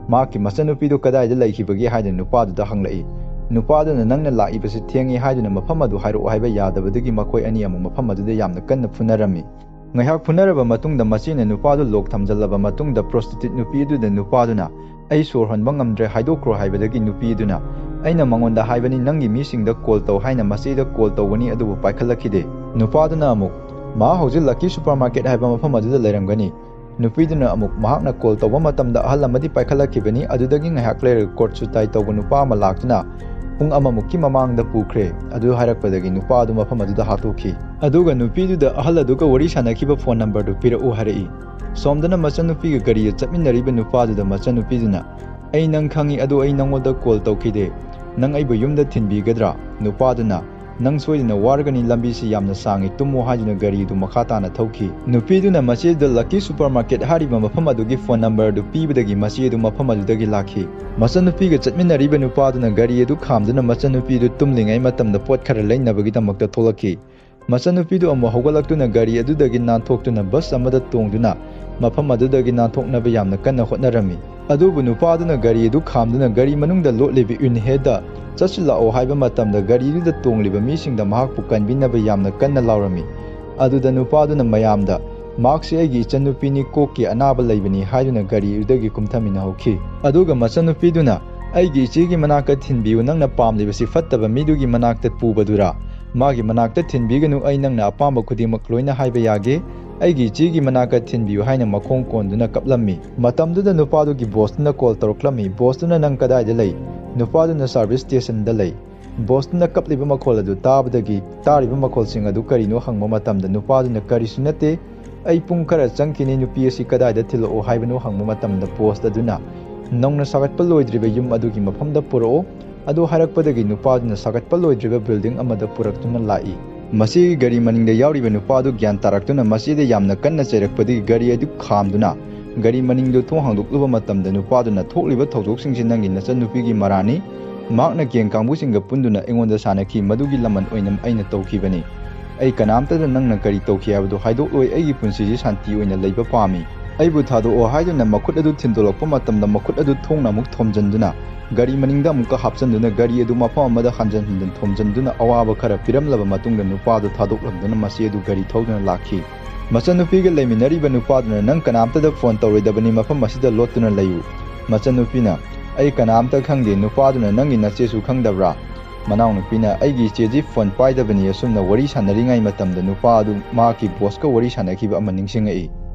ꯃꯍꯥꯛꯀꯤ ꯃꯆꯟꯅꯨꯄꯤꯗꯨ ꯀꯗꯥꯏꯗ ꯂꯩꯈꯤꯕꯒꯦ ꯍꯥꯏꯗꯨꯅ ꯅꯨꯄꯥꯗꯨꯗ ꯍꯪꯂꯛꯏ꯫ ꯅꯨꯄꯥꯗꯨꯅ ꯅꯪꯅ ꯂꯥꯛꯏꯕꯁꯤ ꯊꯦꯡꯉꯤ ꯍꯥꯏꯗꯨꯅ ꯃꯐꯝ ꯑꯗꯨ ꯍꯥꯏꯔꯛꯑꯣ ꯍꯥꯏꯕ ꯌꯥꯗꯕꯗꯒꯤ ꯃꯈꯣꯏ ꯑꯅꯤ ꯑꯃꯨꯛ ꯃꯐꯝ ꯑꯗꯨꯗ ꯌꯥꯝꯅ ꯀꯟꯅ ꯐꯨꯅꯔꯝꯃꯤ꯫ ꯉꯥꯏꯍꯥꯛ ꯐꯨꯅꯔꯕ ꯃꯇꯨꯡꯗ ꯃꯆꯦꯅ ꯅꯨꯄꯥꯗꯨ ꯂꯣꯛ ꯊꯝꯖꯤꯜꯂꯕ ꯃꯇꯨꯡꯗ ꯄ꯭ꯔꯣꯁꯇꯤꯇ꯭ꯌꯨꯠ ꯅꯨꯄꯤ ꯑꯗꯨꯗ ꯅꯨꯄꯥꯗꯨꯅ "ꯑꯩ ꯁꯣꯔ ꯍꯣꯟꯕ ꯉꯝꯗ꯭ꯔꯦ, ꯍꯥꯏꯗꯣꯛꯈ꯭ꯔꯣ" ꯍꯥꯏꯕꯗꯒꯤ ꯅꯨꯄꯤ ꯑꯗꯨꯅ "ꯑꯩꯅ ꯃꯉꯣꯟꯗ ꯍꯥꯏꯕꯅꯤ, ꯅꯪꯒꯤ ꯃꯤꯁꯤꯡꯗ ꯀꯣꯜ ꯇꯧ" ꯍꯥꯏꯅ ꯃꯆꯦꯗ ꯀꯣꯜ ꯇꯧꯒꯅꯤ, ꯑꯗꯨꯕꯨ ꯄꯥꯏꯈꯠꯂꯛꯈꯤꯗꯦ꯫ ꯅꯨꯄꯥꯗꯨꯅ ꯑꯃꯨꯛ "ꯃꯥ ꯍꯧꯖꯤꯛ ꯂꯛꯀꯤ ꯁꯨꯄꯔ ꯃꯥꯔꯀꯦꯠ ꯍꯥꯏꯕ ꯃꯐꯝ ꯑꯗꯨꯗ ꯂꯩꯔꯝꯒꯅꯤ"꯫ ꯅꯨꯄꯤꯗꯨꯅ ꯑꯃꯨꯛ ꯃꯍꯥꯛꯅ ꯀꯣꯜ ꯇꯧꯕ ꯃꯇꯝꯗ ꯑꯍꯜ ꯑꯃꯗꯤ ꯄꯥꯏꯈꯠꯂꯛꯈꯤꯕꯅꯤ꯫ ꯑꯗꯨꯗꯒꯤ ꯉꯥꯏꯍꯥꯛ ꯂꯩꯔꯒ ꯀꯣꯠ ꯁꯨꯠ ꯇꯥꯏ ꯇꯧꯕ ꯅꯨꯄꯥ ꯑꯃ ꯂꯥꯛꯇꯨꯅ ꯄꯨꯡ ꯑꯃꯃꯨꯛꯀꯤ ꯃꯃꯥꯡꯗ ꯄꯨꯈ꯭ꯔꯦ꯫ ꯑꯗꯨ ꯍꯥꯏꯔꯛꯄꯗꯒꯤ ꯅꯨꯄꯥ ꯑꯗꯨ ꯃꯐꯝ ꯑꯗꯨꯗ ꯍꯥꯠꯇꯣꯛꯈꯤ꯫ ꯑꯗꯨꯒ ꯅꯨꯄꯤꯗꯨꯗ ꯑꯍꯜ ꯑꯗꯨꯒ ꯋꯥꯔꯤ ꯁꯥꯟꯅꯈꯤꯕ ꯐꯣꯟ ꯅꯝꯕꯔꯗꯨ ꯄꯤꯔꯛꯎ ꯍꯥꯏꯔꯛꯏ꯫ ꯁꯣꯝꯗꯅ ꯃꯆꯟꯅꯨꯄꯤꯒ ꯒꯥꯔꯤꯗ ꯆꯠꯃꯤꯟꯅꯔꯤꯕ ꯅꯨꯄꯥꯗꯨꯗ ꯃꯆꯟꯅꯨꯄꯤꯗꯨꯅ "ꯑꯩ ꯅꯪ ꯈꯪꯉꯤ, ꯑꯗꯨ ꯑꯩ ꯅꯪꯉꯣꯟꯗ ꯀꯣꯜ ꯇꯧꯈꯤꯗꯦ, ꯅꯪ ꯑꯩꯕꯨ ꯌꯨꯝꯗ ꯊꯤꯟꯕꯤꯒꯗ꯭ꯔꯥ?" ꯅꯨꯄꯥꯗꯨꯅ "ꯅꯪ ꯁꯣꯏꯗꯅ ꯋꯥꯔꯒꯅꯤ, ꯂꯝꯕꯤꯁꯤ ꯌꯥꯝꯅ ꯁꯥꯡꯉꯤ, ꯇꯨꯝꯃꯣ" ꯍꯥꯏꯗꯨꯅ ꯒꯥꯔꯤ ꯑꯗꯨ ꯃꯈꯥ ꯇꯥꯅ ꯊꯧꯈꯤ꯫ ꯅꯨꯄꯤꯗꯨꯅ ꯃꯆꯦꯗꯨꯗ ꯂꯛꯀꯤ ꯁꯨꯄꯔ ꯃꯥꯔꯀꯦꯠ ꯍꯥꯏꯔꯤꯕ ꯃꯐꯝ ꯑꯗꯨꯒꯤ ꯐꯣꯟ ꯅꯝꯕꯔ ꯑꯗꯨ ꯄꯤꯕꯗꯒꯤ ꯃꯆꯦ ꯑꯗꯨ ꯃꯐꯝ ꯑꯗꯨꯗꯒꯤ ꯂꯥꯛꯈꯤ꯫ ꯃꯆꯟꯅꯨꯄꯤꯒ ꯆꯠꯃꯤꯟꯅꯔꯤꯕ ꯅꯨꯄꯥꯗꯨꯅ ꯒꯥꯔꯤ ꯑꯗꯨ ꯈꯥꯝꯗꯨꯅ ꯃꯆꯟꯅꯨꯄꯤꯗꯨ ꯇꯨꯝꯂꯤꯉꯩ ꯃꯇꯝꯗ ꯄꯣꯠ ꯈꯔ ꯂꯩꯅꯕꯒꯤꯗꯃꯛꯇ ꯊꯣꯛꯂꯛꯈꯤ꯫ ꯃꯆꯟꯅꯨꯄꯤꯗꯨ ꯑꯃꯨꯛ ꯍꯧꯒꯠꯂꯛꯇꯨꯅ ꯒꯥꯔꯤ ꯑꯗꯨꯗꯒꯤ ꯅꯥꯟꯊꯣꯛꯇꯨꯅ ꯕꯁ ꯑꯃꯗ ꯇꯣꯡꯗꯨꯅ ꯃꯐꯝ ꯑꯗꯨꯗꯒꯤ ꯅꯥꯟꯊꯣꯛꯅꯕ ꯌꯥꯝꯅ ꯀꯟꯅ ꯍꯣꯠꯅꯔꯝꯃꯤ꯫ ꯑꯗꯨꯕꯨ ꯅꯨꯄꯥꯗꯨꯅ ꯒꯥꯔꯤ ꯑꯗꯨ ꯈꯥꯝꯗꯨꯅ ꯒꯥꯔꯤ ꯃꯅꯨꯡꯗ ꯂꯣꯠꯂꯤꯕ ꯌꯨꯟꯍꯦꯗ "ꯆꯠꯁꯤꯜꯂꯛꯑꯣ" ꯍꯥꯏꯕ ꯃꯇꯝꯗ ꯒꯥꯔꯤꯗꯨꯗ ꯇꯣꯡꯂꯤꯕ ꯃꯤꯁꯤꯡꯗ ꯃꯍꯥꯛꯄꯨ ꯀꯟꯕꯤꯅꯕ ꯌꯥꯝꯅ ꯀꯟꯅ ꯂꯥꯎꯔꯝꯃꯤ꯫ ꯑꯗꯨꯗ ꯅꯨꯄꯥꯗꯨꯅ ꯃꯌꯥꯝꯗ "ꯃꯍꯥꯛꯁꯤ ꯑꯩꯒꯤ ꯏꯆꯟꯅꯨꯄꯤꯅꯤ, ꯀꯣꯛꯀꯤ ꯑꯅꯥꯕ ꯂꯩꯕꯅꯤ" ꯍꯥꯏꯗꯨꯅ ꯒꯥꯔꯤ ꯑꯗꯨꯗꯒꯤ ꯀꯨꯝꯊꯃꯤꯟꯅꯍꯧꯈꯤ꯫ ꯑꯗꯨꯒ ꯃꯆꯟꯅꯨꯄꯤꯗꯨꯅ "ꯑꯩꯒꯤ ꯏꯆꯦꯒꯤ ꯃꯅꯥꯛꯇ ꯊꯤꯟꯕꯤꯌꯨ, ꯅꯪꯅ ꯄꯥꯝꯂꯤꯕꯁꯤ ꯐꯠꯇꯕ ꯃꯤꯗꯨꯒꯤ ꯃꯅꯥꯛꯇ ꯄꯨꯕꯗꯨꯔꯥ? ꯃꯥꯒꯤ ꯃꯅꯥꯛꯇ ꯊꯤꯟꯕꯤꯒꯅꯨ, ꯑꯩ ꯅꯪꯅ ꯑꯄꯥꯝꯕ ꯈꯨꯗꯤꯡꯃꯛ ꯂꯣꯏꯅ ꯍꯥꯏꯕ ꯌꯥꯒꯦ, ꯑꯩꯒꯤ ꯏꯆꯦꯒꯤ ꯃꯅꯥꯛꯇ ꯊꯤꯟꯕꯤꯌꯨ" ꯍꯥꯏꯅ ꯃꯈꯣꯡ ꯀꯣꯟꯗꯨꯅ ꯀꯞꯂꯝꯃꯤ꯫ ꯃꯇꯝꯗꯨꯗ ꯅꯨꯄꯥꯗꯨꯒꯤ ꯕꯣꯁꯇꯨꯅ ꯀꯣꯜ ꯇꯧꯔꯛꯂꯝꯃꯤ꯫ ꯕꯣꯁꯇꯨꯅ "ꯅꯪ ꯀꯗꯥꯏꯗ ꯂꯩ?" ꯅꯨꯄꯥꯗꯨꯅ "ꯁꯥꯔꯚꯤꯁ ꯁ꯭ꯇꯦꯁꯟꯗ ꯂꯩ"꯫ ꯕꯣꯁꯇꯨꯅ ꯀꯞꯂꯤꯕ ꯃꯈꯣꯜ ꯑꯗꯨ ꯇꯥꯕꯗꯒꯤ ꯇꯥꯔꯤꯕ ꯃꯈꯣꯜꯁꯤꯡ ꯑꯗꯨ ꯀꯔꯤꯅꯣ ꯍꯪꯕ ꯃꯇꯝꯗ ꯅꯨꯄꯥꯗꯨꯅ "ꯀꯔꯤꯁꯨ ꯅꯠꯇꯦ, ꯑꯩ ꯄꯨꯡ ꯈꯔ ꯆꯪꯈꯤꯅꯤ, ꯅꯨꯄꯤ ꯑꯁꯤ ꯀꯗꯥꯏꯗ ꯊꯤꯜꯂꯛꯑꯣ ꯍꯥꯏꯕꯅꯣ?" ꯍꯪꯕ ꯃꯇꯝꯗ ꯕꯣꯁ ꯑꯗꯨꯅ "ꯅꯧꯅ ꯁꯥꯒꯠꯄ ꯂꯣꯏꯗ꯭ꯔꯤꯕ ꯌꯨꯝ ꯑꯗꯨꯒꯤ ꯃꯐꯝꯗ ꯄꯨꯔꯛꯑꯣ"꯫ ꯑꯗꯨ ꯍꯥꯏꯔꯛꯄꯗꯒꯤ ꯅꯨꯄꯥꯗꯨꯅ ꯁꯥꯒꯠꯄ ꯂꯣꯏꯗ꯭ꯔꯤꯕ ꯕꯤꯜꯗꯤꯡ ꯑꯃꯗ ꯄꯨꯔꯛꯇꯨꯅ ꯂꯥꯛꯏ꯫ ꯃꯁꯤꯒꯤ ꯒꯥꯔꯤ ꯃꯅꯤꯡꯗ ꯌꯥꯎꯔꯤꯕ ꯅꯨꯄꯥꯗꯨ ꯒ꯭ꯌꯥꯟ ꯇꯥꯔꯛꯇꯨꯅ ꯃꯆꯦꯗ ꯌꯥꯝꯅ ꯀꯟꯅ ꯆꯩꯔꯛꯄꯗꯒꯤ ꯒꯥꯔꯤ ꯑꯗꯨ ꯈꯥꯝꯗꯨꯅ ꯒꯥꯔꯤ ꯃꯅꯤꯡꯗꯨ ꯊꯣꯡ ꯍꯥꯡꯗꯣꯛꯂꯨꯕ ꯃꯇꯝꯗ ꯅꯨꯄꯥꯗꯨꯅ "ꯊꯣꯛꯂꯤꯕ ꯊꯧꯗꯣꯛꯁꯤꯡꯁꯤ ꯅꯪꯒꯤ ꯅꯆꯟꯅꯨꯄꯤꯒꯤ ꯃꯔꯥꯜꯅꯤ꯫ ꯃꯍꯥꯛꯅ ꯒꯦꯡ ꯀꯥꯡꯕꯨꯁꯤꯡꯒ ꯄꯨꯟꯗꯨꯅ ꯑꯩꯉꯣꯟꯗ ꯁꯥꯟꯅꯈꯤ, ꯃꯗꯨꯒꯤ ꯂꯃꯟ ꯑꯣꯏꯅ ꯑꯩꯅ ꯇꯧꯈꯤꯕꯅꯤ꯫ ꯑꯩ ꯀꯅꯥꯝꯇꯗ ꯅꯪꯅ ꯀꯔꯤ ꯇꯧꯈꯤ ꯍꯥꯏꯕꯗꯨ ꯍꯥꯏꯗꯣꯛꯂꯣꯏ꯫ ꯑꯩꯒꯤ ꯄꯨꯟꯁꯤꯁꯤ ꯁꯥꯟꯇꯤ ꯑꯣꯏꯅ ꯂꯩꯕ ꯄꯥꯝꯃꯤ꯫ "ꯑꯩꯕꯨ ꯊꯥꯗꯣꯛꯑꯣ" ꯍꯥꯏꯗꯨꯅ ꯃꯈꯨꯠ ꯑꯗꯨ ꯊꯤꯟꯗꯣꯛꯂꯛꯄ ꯃꯇꯝꯗ, ꯃꯈꯨꯠ ꯑꯗꯨ ꯊꯣꯡꯅ ꯑꯃꯨꯛ ꯊꯣꯝꯖꯤꯟꯗꯨꯅ, ꯒꯥꯔꯤ ꯃꯅꯤꯡꯗ ꯑꯃꯨꯛꯀ ꯍꯥꯞꯆꯤꯟꯗꯨꯅ, ꯒꯥꯔꯤ ꯑꯗꯨ ꯃꯐꯝ ꯑꯃꯗ ꯍꯟꯖꯤꯟ ꯍꯟꯖꯤꯟ ꯊꯣꯝꯖꯤꯟꯗꯨꯅ, ꯑꯋꯥꯕ ꯈꯔ ꯄꯤꯔꯝꯂꯕ ꯃꯇꯨꯡꯗ, ꯅꯨꯄꯥ ꯑꯗꯨ ꯊꯥꯗꯣꯛꯂꯝꯗꯨꯅ ꯃꯆꯦ ꯑꯗꯨ ꯒꯥꯔꯤ ꯊꯧꯗꯨꯅ ꯂꯥꯛꯈꯤ꯫ ꯃꯆꯟꯅꯨꯄꯤꯒ ꯂꯩꯃꯤꯟꯅꯔꯤꯕ ꯅꯨꯄꯥꯗꯨꯅ, "ꯅꯪ ꯀꯅꯥꯝꯇꯗ ꯐꯣꯟ ꯇꯧꯔꯣꯏꯗꯕꯅꯤ, ꯃꯐꯝ ꯑꯁꯤꯗ ꯂꯣꯠꯇꯨꯅ ꯂꯩꯌꯨ"꯫ ꯃꯆꯟꯅꯨꯄꯤꯅ, "ꯑꯩ ꯀꯅꯥꯝꯇ ꯈꯪꯗꯦ"꯫ ꯅꯨꯄꯥꯗꯨꯅ, "ꯅꯪꯒꯤ ꯅꯆꯦꯁꯨ ꯈꯪꯗꯕ꯭ꯔꯥ?" ꯃꯅꯥꯎꯅꯨꯄꯤꯅ, "ꯑꯩꯒꯤ ꯏꯆꯦꯗꯤ ꯐꯣꯟ ꯄꯥꯏꯗꯕꯅꯤ"꯫ ꯑꯁꯨꯝꯅ ꯋꯥꯔꯤ ꯁꯥꯟꯅꯔꯤꯉꯩ ꯃꯇꯝꯗ, ꯅꯨꯄꯥ ꯑꯗꯨ ꯃꯍꯥꯛꯀꯤ ꯕꯣꯁꯀ ꯋꯥꯔꯤ ꯁꯥꯟꯅꯈꯤꯕ ꯑꯃ ꯅꯤꯡꯁꯤꯡꯉꯛꯏ꯫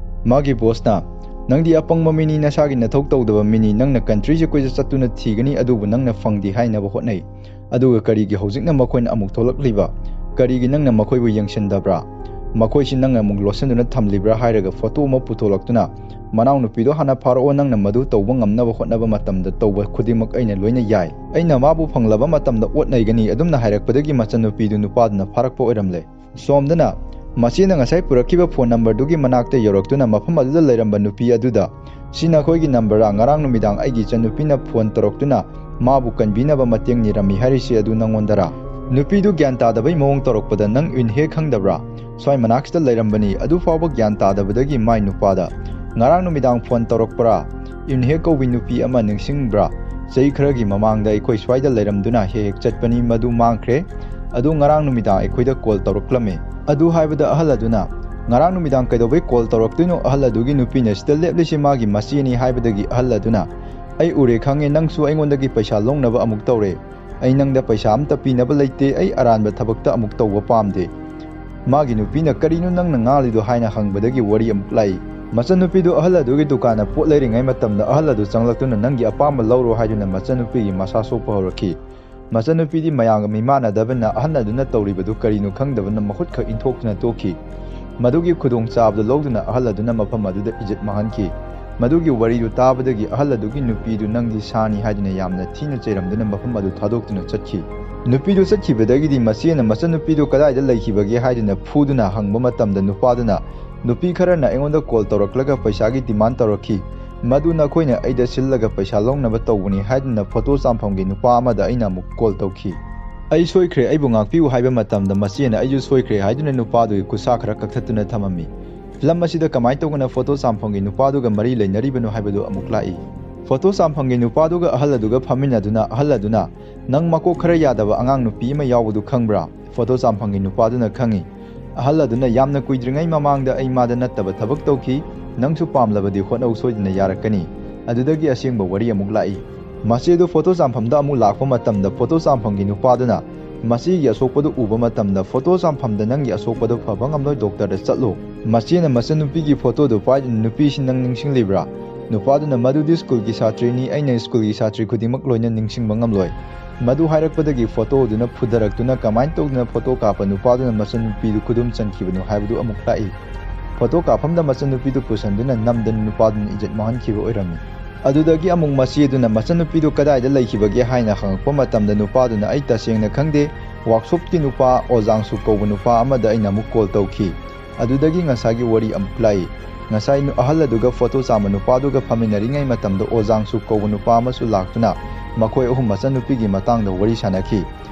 ꯃꯥꯒꯤ ꯕꯣꯁꯅ, "ꯅꯪꯗꯤ ꯑꯄꯪꯕ ꯃꯤꯅꯤ, ꯅꯁꯥꯒꯤ ꯅꯊꯧ ꯇꯧꯗꯕ ꯃꯤꯅꯤ, ꯅꯪꯅ ꯀꯟꯇ꯭ꯔꯤꯁꯦ ꯀꯣꯏꯆꯠ ꯆꯠꯇꯨꯅ ꯊꯤꯒꯅꯤ, ꯑꯗꯨꯕꯨ ꯅꯪꯅ ꯐꯪꯗꯦ ꯍꯥꯏꯅꯕ ꯍꯣꯠꯅꯩ꯫ ꯑꯗꯨꯒ ꯀꯔꯤꯒꯤ ꯍꯧꯖꯤꯛꯅ ꯃꯈꯣꯏꯅ ꯑꯃꯨꯛ ꯊꯣꯛꯂꯛꯂꯤꯕ? ꯀꯔꯤꯒꯤ ꯅꯪꯅ ꯃꯈꯣꯏꯕꯨ ꯌꯦꯡꯁꯤꯟꯗꯕ꯭ꯔꯥ? ꯃꯈꯣꯏꯁꯤ ꯅꯪꯅ ꯑꯃꯨꯛ ꯂꯣꯠꯁꯤꯟꯗꯨꯅ ꯊꯝꯂꯤꯕ꯭ꯔꯥ?" ꯍꯥꯏꯔꯒ ꯐꯣꯇꯣ ꯑꯃ ꯄꯨꯊꯣꯛꯂꯛꯇꯨꯅ, "ꯃꯅꯥꯎꯅꯨꯄꯤꯗꯣ ꯍꯥꯟꯅ ꯐꯥꯔꯛꯑꯣ, ꯅꯪꯅ ꯃꯗꯨ ꯇꯧꯕ ꯉꯝꯅꯕ ꯍꯣꯠꯅꯕ ꯃꯇꯝꯗ ꯇꯧꯕ ꯈꯨꯗꯤꯡꯃꯛ ꯑꯩꯅ ꯂꯣꯏꯅ ꯌꯥꯏ꯫ ꯑꯩꯅ ꯃꯥꯕꯨ ꯐꯪꯂꯕ ꯃꯇꯝꯗ ꯑꯣꯠ ꯅꯩꯒꯅꯤ"꯫ ꯑꯗꯨꯝꯅ ꯍꯥꯏꯔꯛꯄꯗꯒꯤ ꯃꯆꯟꯅꯨꯄꯤꯗꯨ ꯅꯨꯄꯥꯗꯨꯅ ꯐꯥꯔꯛꯄ ꯑꯣꯏꯔꯝꯂꯦ꯫ ꯁꯣꯝꯗꯅ ꯃꯆꯦꯅ ꯉꯁꯥꯏ ꯄꯨꯔꯛꯈꯤꯕ ꯐꯣꯟ ꯅꯝꯕꯔꯗꯨꯒꯤ ꯃꯅꯥꯛꯇ ꯌꯧꯔꯛꯇꯨꯅ, ꯃꯐꯝ ꯑꯗꯨꯗ ꯂꯩꯔꯝꯕ ꯅꯨꯄꯤ ꯑꯗꯨꯗ, "ꯁꯤ ꯅꯈꯣꯏꯒꯤ ꯅꯝꯕꯔꯔꯥ? ꯉꯔꯥꯡ ꯅꯨꯃꯤꯗꯥꯡ ꯑꯩꯒꯤ ꯏꯆꯟꯅꯨꯄꯤꯅ ꯐꯣꯟ ꯇꯧꯔꯛꯇꯨꯅ ꯃꯥꯕꯨ ꯀꯟꯕꯤꯅꯕ ꯃꯇꯦꯡ ꯅꯤꯔꯝꯃꯤ ꯍꯥꯏꯔꯤꯁꯤ ꯑꯗꯨ ꯅꯪꯉꯣꯟꯗꯔꯥ?" ꯅꯨꯄꯤꯗꯨ ꯒ꯭ꯌꯥꯟ ꯇꯥꯗꯕꯩ ꯃꯑꯣꯡ ꯇꯧꯔꯛꯄꯗ, "ꯅꯪ ꯏꯟꯍꯦ ꯈꯪꯗꯕ꯭ꯔꯥ? ꯁ꯭ꯋꯥꯏ ꯃꯅꯥꯛꯁꯤꯗ ꯂꯩꯔꯝꯕꯅꯤ"꯫ ꯑꯗꯨꯐꯥꯎꯕ ꯒ꯭ꯌꯥꯟ ꯇꯥꯗꯕꯗꯒꯤ ꯃꯥꯏ ꯅꯨꯄꯥꯗ, "ꯉꯔꯥꯡ ꯅꯨꯃꯤꯗꯥꯡ ꯐꯣꯟ ꯇꯧꯔꯛꯄ꯭ꯔꯥ? ꯏꯟꯍꯦ ꯀꯧꯕꯤ ꯅꯨꯄꯤ ꯑꯃ ꯅꯤꯡꯁꯤꯡꯕ꯭ꯔꯥ? ꯆꯍꯤ ꯈꯔꯒꯤ ꯃꯃꯥꯡꯗ ꯑꯩꯈꯣꯏ ꯁ꯭ꯋꯥꯏꯗ ꯂꯩꯔꯝꯗꯨꯅ ꯍꯦꯛ ꯍꯦꯛ ꯆꯠꯄꯅꯤ, ꯃꯗꯨ ꯃꯥꯡꯈ꯭ꯔꯦ꯫ ꯑꯗꯨ ꯉꯔꯥꯡ ꯅꯨꯃꯤꯗꯥꯡ ꯑꯩꯈꯣꯏꯗ ꯀꯣꯜ ꯇꯧꯔꯛꯂꯝꯃꯤ"꯫ ꯑꯗꯨ ꯍꯥꯏꯕꯗ ꯑꯍꯜ ꯑꯗꯨꯅ, "ꯉꯔꯥꯡ ꯅꯨꯃꯤꯗꯥꯡ ꯀꯩꯗꯧꯕꯩ ꯀꯣꯜ ꯇꯧꯔꯛꯇꯣꯏꯅꯣ?" ꯑꯍꯜ ꯑꯗꯨꯒꯤ ꯅꯨꯄꯤꯅ, "ꯁꯤꯗ ꯂꯦꯞꯂꯤꯁꯤ ꯃꯥꯒꯤ ꯃꯆꯦꯅꯤ" ꯍꯥꯏꯕꯗꯒꯤ ꯑꯍꯜ ꯑꯗꯨꯅ, "ꯑꯩ ꯎꯔꯦ ꯈꯪꯉꯦ, ꯅꯪꯁꯨ ꯑꯩꯉꯣꯟꯗꯒꯤ ꯄꯩꯁꯥ ꯂꯧꯅꯕ ꯑꯃꯨꯛ ꯇꯧꯔꯦ꯫ ꯑꯩ ꯅꯪꯗ ꯄꯩꯁꯥ ꯑꯝꯇ ꯄꯤꯅꯕ ꯂꯩꯇꯦ, ꯑꯩ ꯑꯔꯥꯟꯕ ꯊꯕꯛꯇ ꯑꯃꯨꯛ ꯇꯧꯕ ꯄꯥꯝꯗꯦ"꯫ ꯃꯥꯒꯤ ꯅꯨꯄꯤꯅ, "ꯀꯔꯤꯅꯣ ꯅꯪꯅ ꯉꯥꯡꯂꯤꯗꯣ?" ꯍꯥꯏꯅ ꯍꯪꯕꯗꯒꯤ ꯋꯥꯔꯤ ꯑꯃꯨꯛ ꯂꯥꯛꯏ꯫ ꯃꯆꯟꯅꯨꯄꯤꯗꯨ ꯑꯍꯜ ꯑꯗꯨꯒꯤ ꯗꯨꯀꯥꯟꯗ ꯄꯣꯠ ꯂꯩꯔꯤꯉꯩ ꯃꯇꯝꯗ, ꯑꯍꯜ ꯑꯗꯨ ꯆꯪꯂꯛꯇꯨꯅ, "ꯅꯪꯒꯤ ꯑꯄꯥꯝꯕ ꯂꯧꯔꯣ" ꯍꯥꯏꯗꯨꯅ ꯃꯆꯟꯅꯨꯄꯤꯒꯤ ꯃꯁꯥ ꯁꯣꯛꯄ ꯍꯧꯔꯛꯈꯤ꯫ ꯃꯆꯟꯅꯨꯄꯤꯗꯤ ꯃꯌꯥꯝꯒ ꯃꯤꯃꯥꯟꯅꯗꯕꯅ, ꯑꯍꯜ ꯑꯗꯨꯅ ꯇꯧꯔꯤꯕꯗꯨ ꯀꯔꯤꯅꯣ ꯈꯪꯗꯕꯅ ꯃꯈꯨꯠ ꯈꯛ ꯏꯟꯊꯣꯛꯇꯨꯅ ꯇꯣꯛꯈꯤ꯫ ꯃꯗꯨꯒꯤ ꯈꯨꯗꯣꯡꯆꯥꯕꯗꯨ ꯂꯧꯗꯨꯅ ꯑꯍꯜ ꯑꯗꯨꯅ ꯃꯐꯝ ꯑꯗꯨꯗ ꯏꯖꯠ ꯃꯥꯡꯍꯟꯈꯤ꯫ ꯃꯗꯨꯒꯤ ꯋꯥꯔꯤꯗꯨ ꯇꯥꯕꯗꯒꯤ ꯑꯍꯜ ꯑꯗꯨꯒꯤ ꯅꯨꯄꯤꯗꯨ "ꯅꯪꯗꯤ ꯁꯥꯅꯤ" ꯍꯥꯏꯗꯨꯅ ꯌꯥꯝꯅ ꯊꯤꯅ ꯆꯩꯔꯝꯗꯨꯅ ꯃꯐꯝ ꯑꯗꯨ ꯊꯥꯗꯣꯛꯇꯨꯅ ꯆꯠꯈꯤ꯫ ꯅꯨꯄꯤꯗꯨ ꯆꯠꯈꯤꯕꯗꯒꯤꯗꯤ ꯃꯆꯦꯅ ꯃꯆꯟꯅꯨꯄꯤꯗꯨ ꯀꯗꯥꯏꯗ ꯂꯩꯈꯤꯕꯒꯦ ꯍꯥꯏꯗꯨꯅ ꯐꯨꯗꯨꯅ ꯍꯪꯕ ꯃꯇꯝꯗ, ꯅꯨꯄꯥꯗꯨꯅ, "ꯅꯨꯄꯤ ꯈꯔꯅ ꯑꯩꯉꯣꯟꯗ ꯀꯣꯜ ꯇꯧꯔꯛꯂꯒ ꯄꯩꯁꯥꯒꯤ ꯗꯤꯃꯥꯟ ꯇꯧꯔꯛꯈꯤ꯫ ꯃꯗꯨ ꯅꯈꯣꯏꯅ ꯑꯩꯗ ꯁꯤꯜꯂꯒ ꯄꯩꯁꯥ ꯂꯧꯅꯕ ꯇꯧꯕꯅꯤ" ꯍꯥꯏꯗꯨꯅ ꯐꯣꯇꯣ ꯆꯥꯝꯐꯝꯒꯤ ꯅꯨꯄꯥ ꯑꯃꯗ ꯑꯩꯅ ꯑꯃꯨꯛ ꯀꯣꯜ ꯇꯧꯈꯤ꯫ "ꯑꯩ ꯁꯣꯏꯈ꯭ꯔꯦ, ꯑꯩꯕꯨ ꯉꯥꯛꯄꯤꯌꯨ" ꯍꯥꯏꯕ ꯃꯇꯝꯗ, ꯃꯆꯦꯅ "ꯑꯩꯁꯨ ꯁꯣꯏꯈ꯭ꯔꯦ" ꯍꯥꯏꯗꯨꯅ ꯅꯨꯄꯥꯗꯨꯒꯤ ꯈꯨꯠꯁꯥ ꯈꯔ ꯀꯛꯊꯠꯇꯨꯅ ꯊꯝꯃꯝꯃꯤ꯫ ꯐꯤꯂꯝ ꯑꯁꯤꯗ ꯀꯃꯥꯏꯅ ꯇꯧꯗꯅ ꯐꯣꯇꯣ ꯆꯥꯝꯐꯝꯒꯤ ꯅꯨꯄꯥꯗꯨꯒ ꯃꯔꯤ ꯂꯩꯅꯔꯤꯕꯅꯣ ꯍꯥꯏꯕꯗꯨ ꯑꯃꯨꯛ ꯂꯥꯛꯏ꯫ ꯐꯣꯇꯣ ꯆꯥꯝꯐꯝꯒꯤ ꯅꯨꯄꯥꯗꯨꯒ ꯑꯍꯜ ꯑꯗꯨꯒ ꯐꯝꯃꯤꯟꯅꯗꯨꯅ ꯑꯍꯜ ꯑꯗꯨꯅ, "ꯅꯪ ꯃꯀꯣꯛ ꯈꯔ ꯌꯥꯗꯕ ꯑꯉꯥꯡ ꯅꯨꯄꯤ ꯑꯃ ꯌꯥꯎꯕꯗꯨ ꯈꯪꯕ꯭ꯔꯥ?" ꯐꯣꯇꯣ ꯆꯥꯝꯐꯝꯒꯤ ꯅꯨꯄꯥꯗꯨꯅ ꯈꯪꯏ꯫ ꯑꯍꯜ ꯑꯗꯨꯅ, "ꯌꯥꯝꯅ ꯀꯨꯏꯗ꯭ꯔꯤꯉꯩ ꯃꯃꯥꯡꯗ ꯑꯩ ꯃꯥꯗ ꯅꯠꯇꯕ ꯊꯕꯛ ꯇꯧꯈꯤ, ꯅꯪꯁꯨ ꯄꯥꯝꯂꯕꯗꯤ ꯍꯣꯠꯅꯧ, ꯁꯣꯏꯗꯅ ꯌꯥꯔꯛꯀꯅꯤ"꯫ ꯑꯗꯨꯗꯒꯤ ꯑꯁꯦꯡꯕ ꯋꯥꯔꯤ ꯑꯃꯨꯛ ꯂꯥꯛꯏ꯫ ꯃꯆꯦꯗꯨ ꯐꯣꯇꯣ ꯆꯥꯝꯐꯝꯗ ꯑꯃꯨꯛ ꯂꯥꯛꯄ ꯃꯇꯝꯗ ꯐꯣꯇꯣ ꯆꯥꯝꯐꯝꯒꯤ ꯅꯨꯄꯥꯗꯨꯅ ꯃꯆꯦꯒꯤ ꯑꯁꯣꯛꯄꯗꯨ ꯎꯕ ꯃꯇꯝꯗ, "ꯐꯣꯇꯣ ꯆꯥꯝꯐꯝꯗ ꯅꯪꯒꯤ ꯑꯁꯣꯛꯄꯗꯨ ꯐꯕ ꯉꯝꯂꯣꯏ, ꯗꯣꯛꯇꯔꯗ ꯆꯠꯂꯨ"꯫ ꯃꯆꯦꯅ ꯃꯆꯟꯅꯨꯄꯤꯒꯤ ꯐꯣꯇꯣꯗꯨ ꯄꯥꯏꯗꯨꯅ, "ꯅꯨꯄꯤꯁꯤ ꯅꯪ ꯅꯤꯡꯁꯤꯡꯂꯤꯕ꯭ꯔꯥ? ꯅꯨꯄꯥꯗꯨꯅ, ꯃꯗꯨꯗꯤ ꯁ꯭ꯀꯨꯜꯒꯤ ꯁꯥꯇ꯭ꯔꯤꯅꯤ, ꯑꯩꯅ ꯁ꯭ꯀꯨꯜꯒꯤ ꯁꯥꯇ꯭ꯔꯤ ꯈꯨꯗꯤꯡꯃꯛ ꯂꯣꯏꯅ ꯅꯤꯡꯁꯤꯡꯕ ꯉꯝꯂꯣꯏ"꯫ ꯃꯗꯨ ꯍꯥꯏꯔꯛꯄꯗꯒꯤ ꯐꯣꯇꯣꯗꯨꯅ ꯐꯨꯗꯔꯛꯇꯨꯅ ꯀꯃꯥꯏꯅ ꯇꯧꯗꯅ ꯐꯣꯇꯣ ꯀꯥꯞꯄ ꯅꯨꯄꯥꯗꯨꯅ ꯃꯆꯟꯅꯨꯄꯤꯗꯨ ꯈꯨꯗꯨꯝ ꯆꯟꯈꯤꯕꯅꯣ ꯍꯥꯏꯕꯗꯨ ꯑꯃꯨꯛ ꯂꯥꯛꯏ꯫ ꯐꯣꯇꯣ ꯀꯥꯞꯐꯝꯗ ꯃꯆꯟꯅꯨꯄꯤꯗꯨ ꯄꯨꯁꯟꯗꯨꯅ ꯅꯝꯗꯅ ꯅꯨꯄꯥꯗꯨꯅ ꯏꯖꯠ ꯃꯥꯡꯍꯟꯈꯤꯕ ꯑꯣꯏꯔꯝꯃꯤ꯫ ꯑꯗꯨꯗꯒꯤ ꯑꯃꯨꯛ ꯃꯆꯦꯗꯨꯅ ꯃꯆꯟꯅꯨꯄꯤꯗꯨ ꯀꯗꯥꯏꯗ ꯂꯩꯈꯤꯕꯒꯦ ꯍꯥꯏꯅ ꯍꯪꯉꯛꯄ ꯃꯇꯝꯗ ꯅꯨꯄꯥꯗꯨꯅ, "ꯑꯩ ꯇꯁꯦꯡꯅ ꯈꯪꯗꯦ, ꯋꯥꯛꯁꯣꯞꯀꯤ ꯅꯨꯄꯥ ꯑꯣꯖꯥꯡꯁꯨ ꯀꯧꯕ ꯅꯨꯄꯥ ꯑꯃꯗ ꯑꯩꯅ ꯑꯃꯨꯛ ꯀꯣꯜ ꯇꯧꯈꯤ"꯫ ꯑꯗꯨꯗꯒꯤ ꯉꯁꯥꯏꯒꯤ ꯋꯥꯔꯤ ꯑꯃꯨꯛ ꯂꯥꯛꯏ꯫ ꯉꯁꯥꯏ ꯅꯨ-, ꯑꯍꯜ ꯑꯗꯨꯒ ꯐꯣꯇꯣ ꯆꯥꯝꯕ ꯅꯨꯄꯥꯗꯨꯒ ꯐꯝꯃꯤꯟꯅꯔꯤꯉꯩ ꯃꯇꯝꯗ ꯑꯣꯖꯥꯡꯁꯨ ꯀꯧꯕ ꯅꯨꯄꯥ ꯑꯃꯁꯨ ꯂꯥꯛꯇꯨꯅ ꯃꯈꯣꯏ ꯑꯍꯨꯝ ꯃꯆꯟꯅꯨꯄꯤꯒꯤ ꯃꯇꯥꯡꯗ ꯋꯥꯔꯤ ꯁꯥꯟꯅꯈꯤ꯫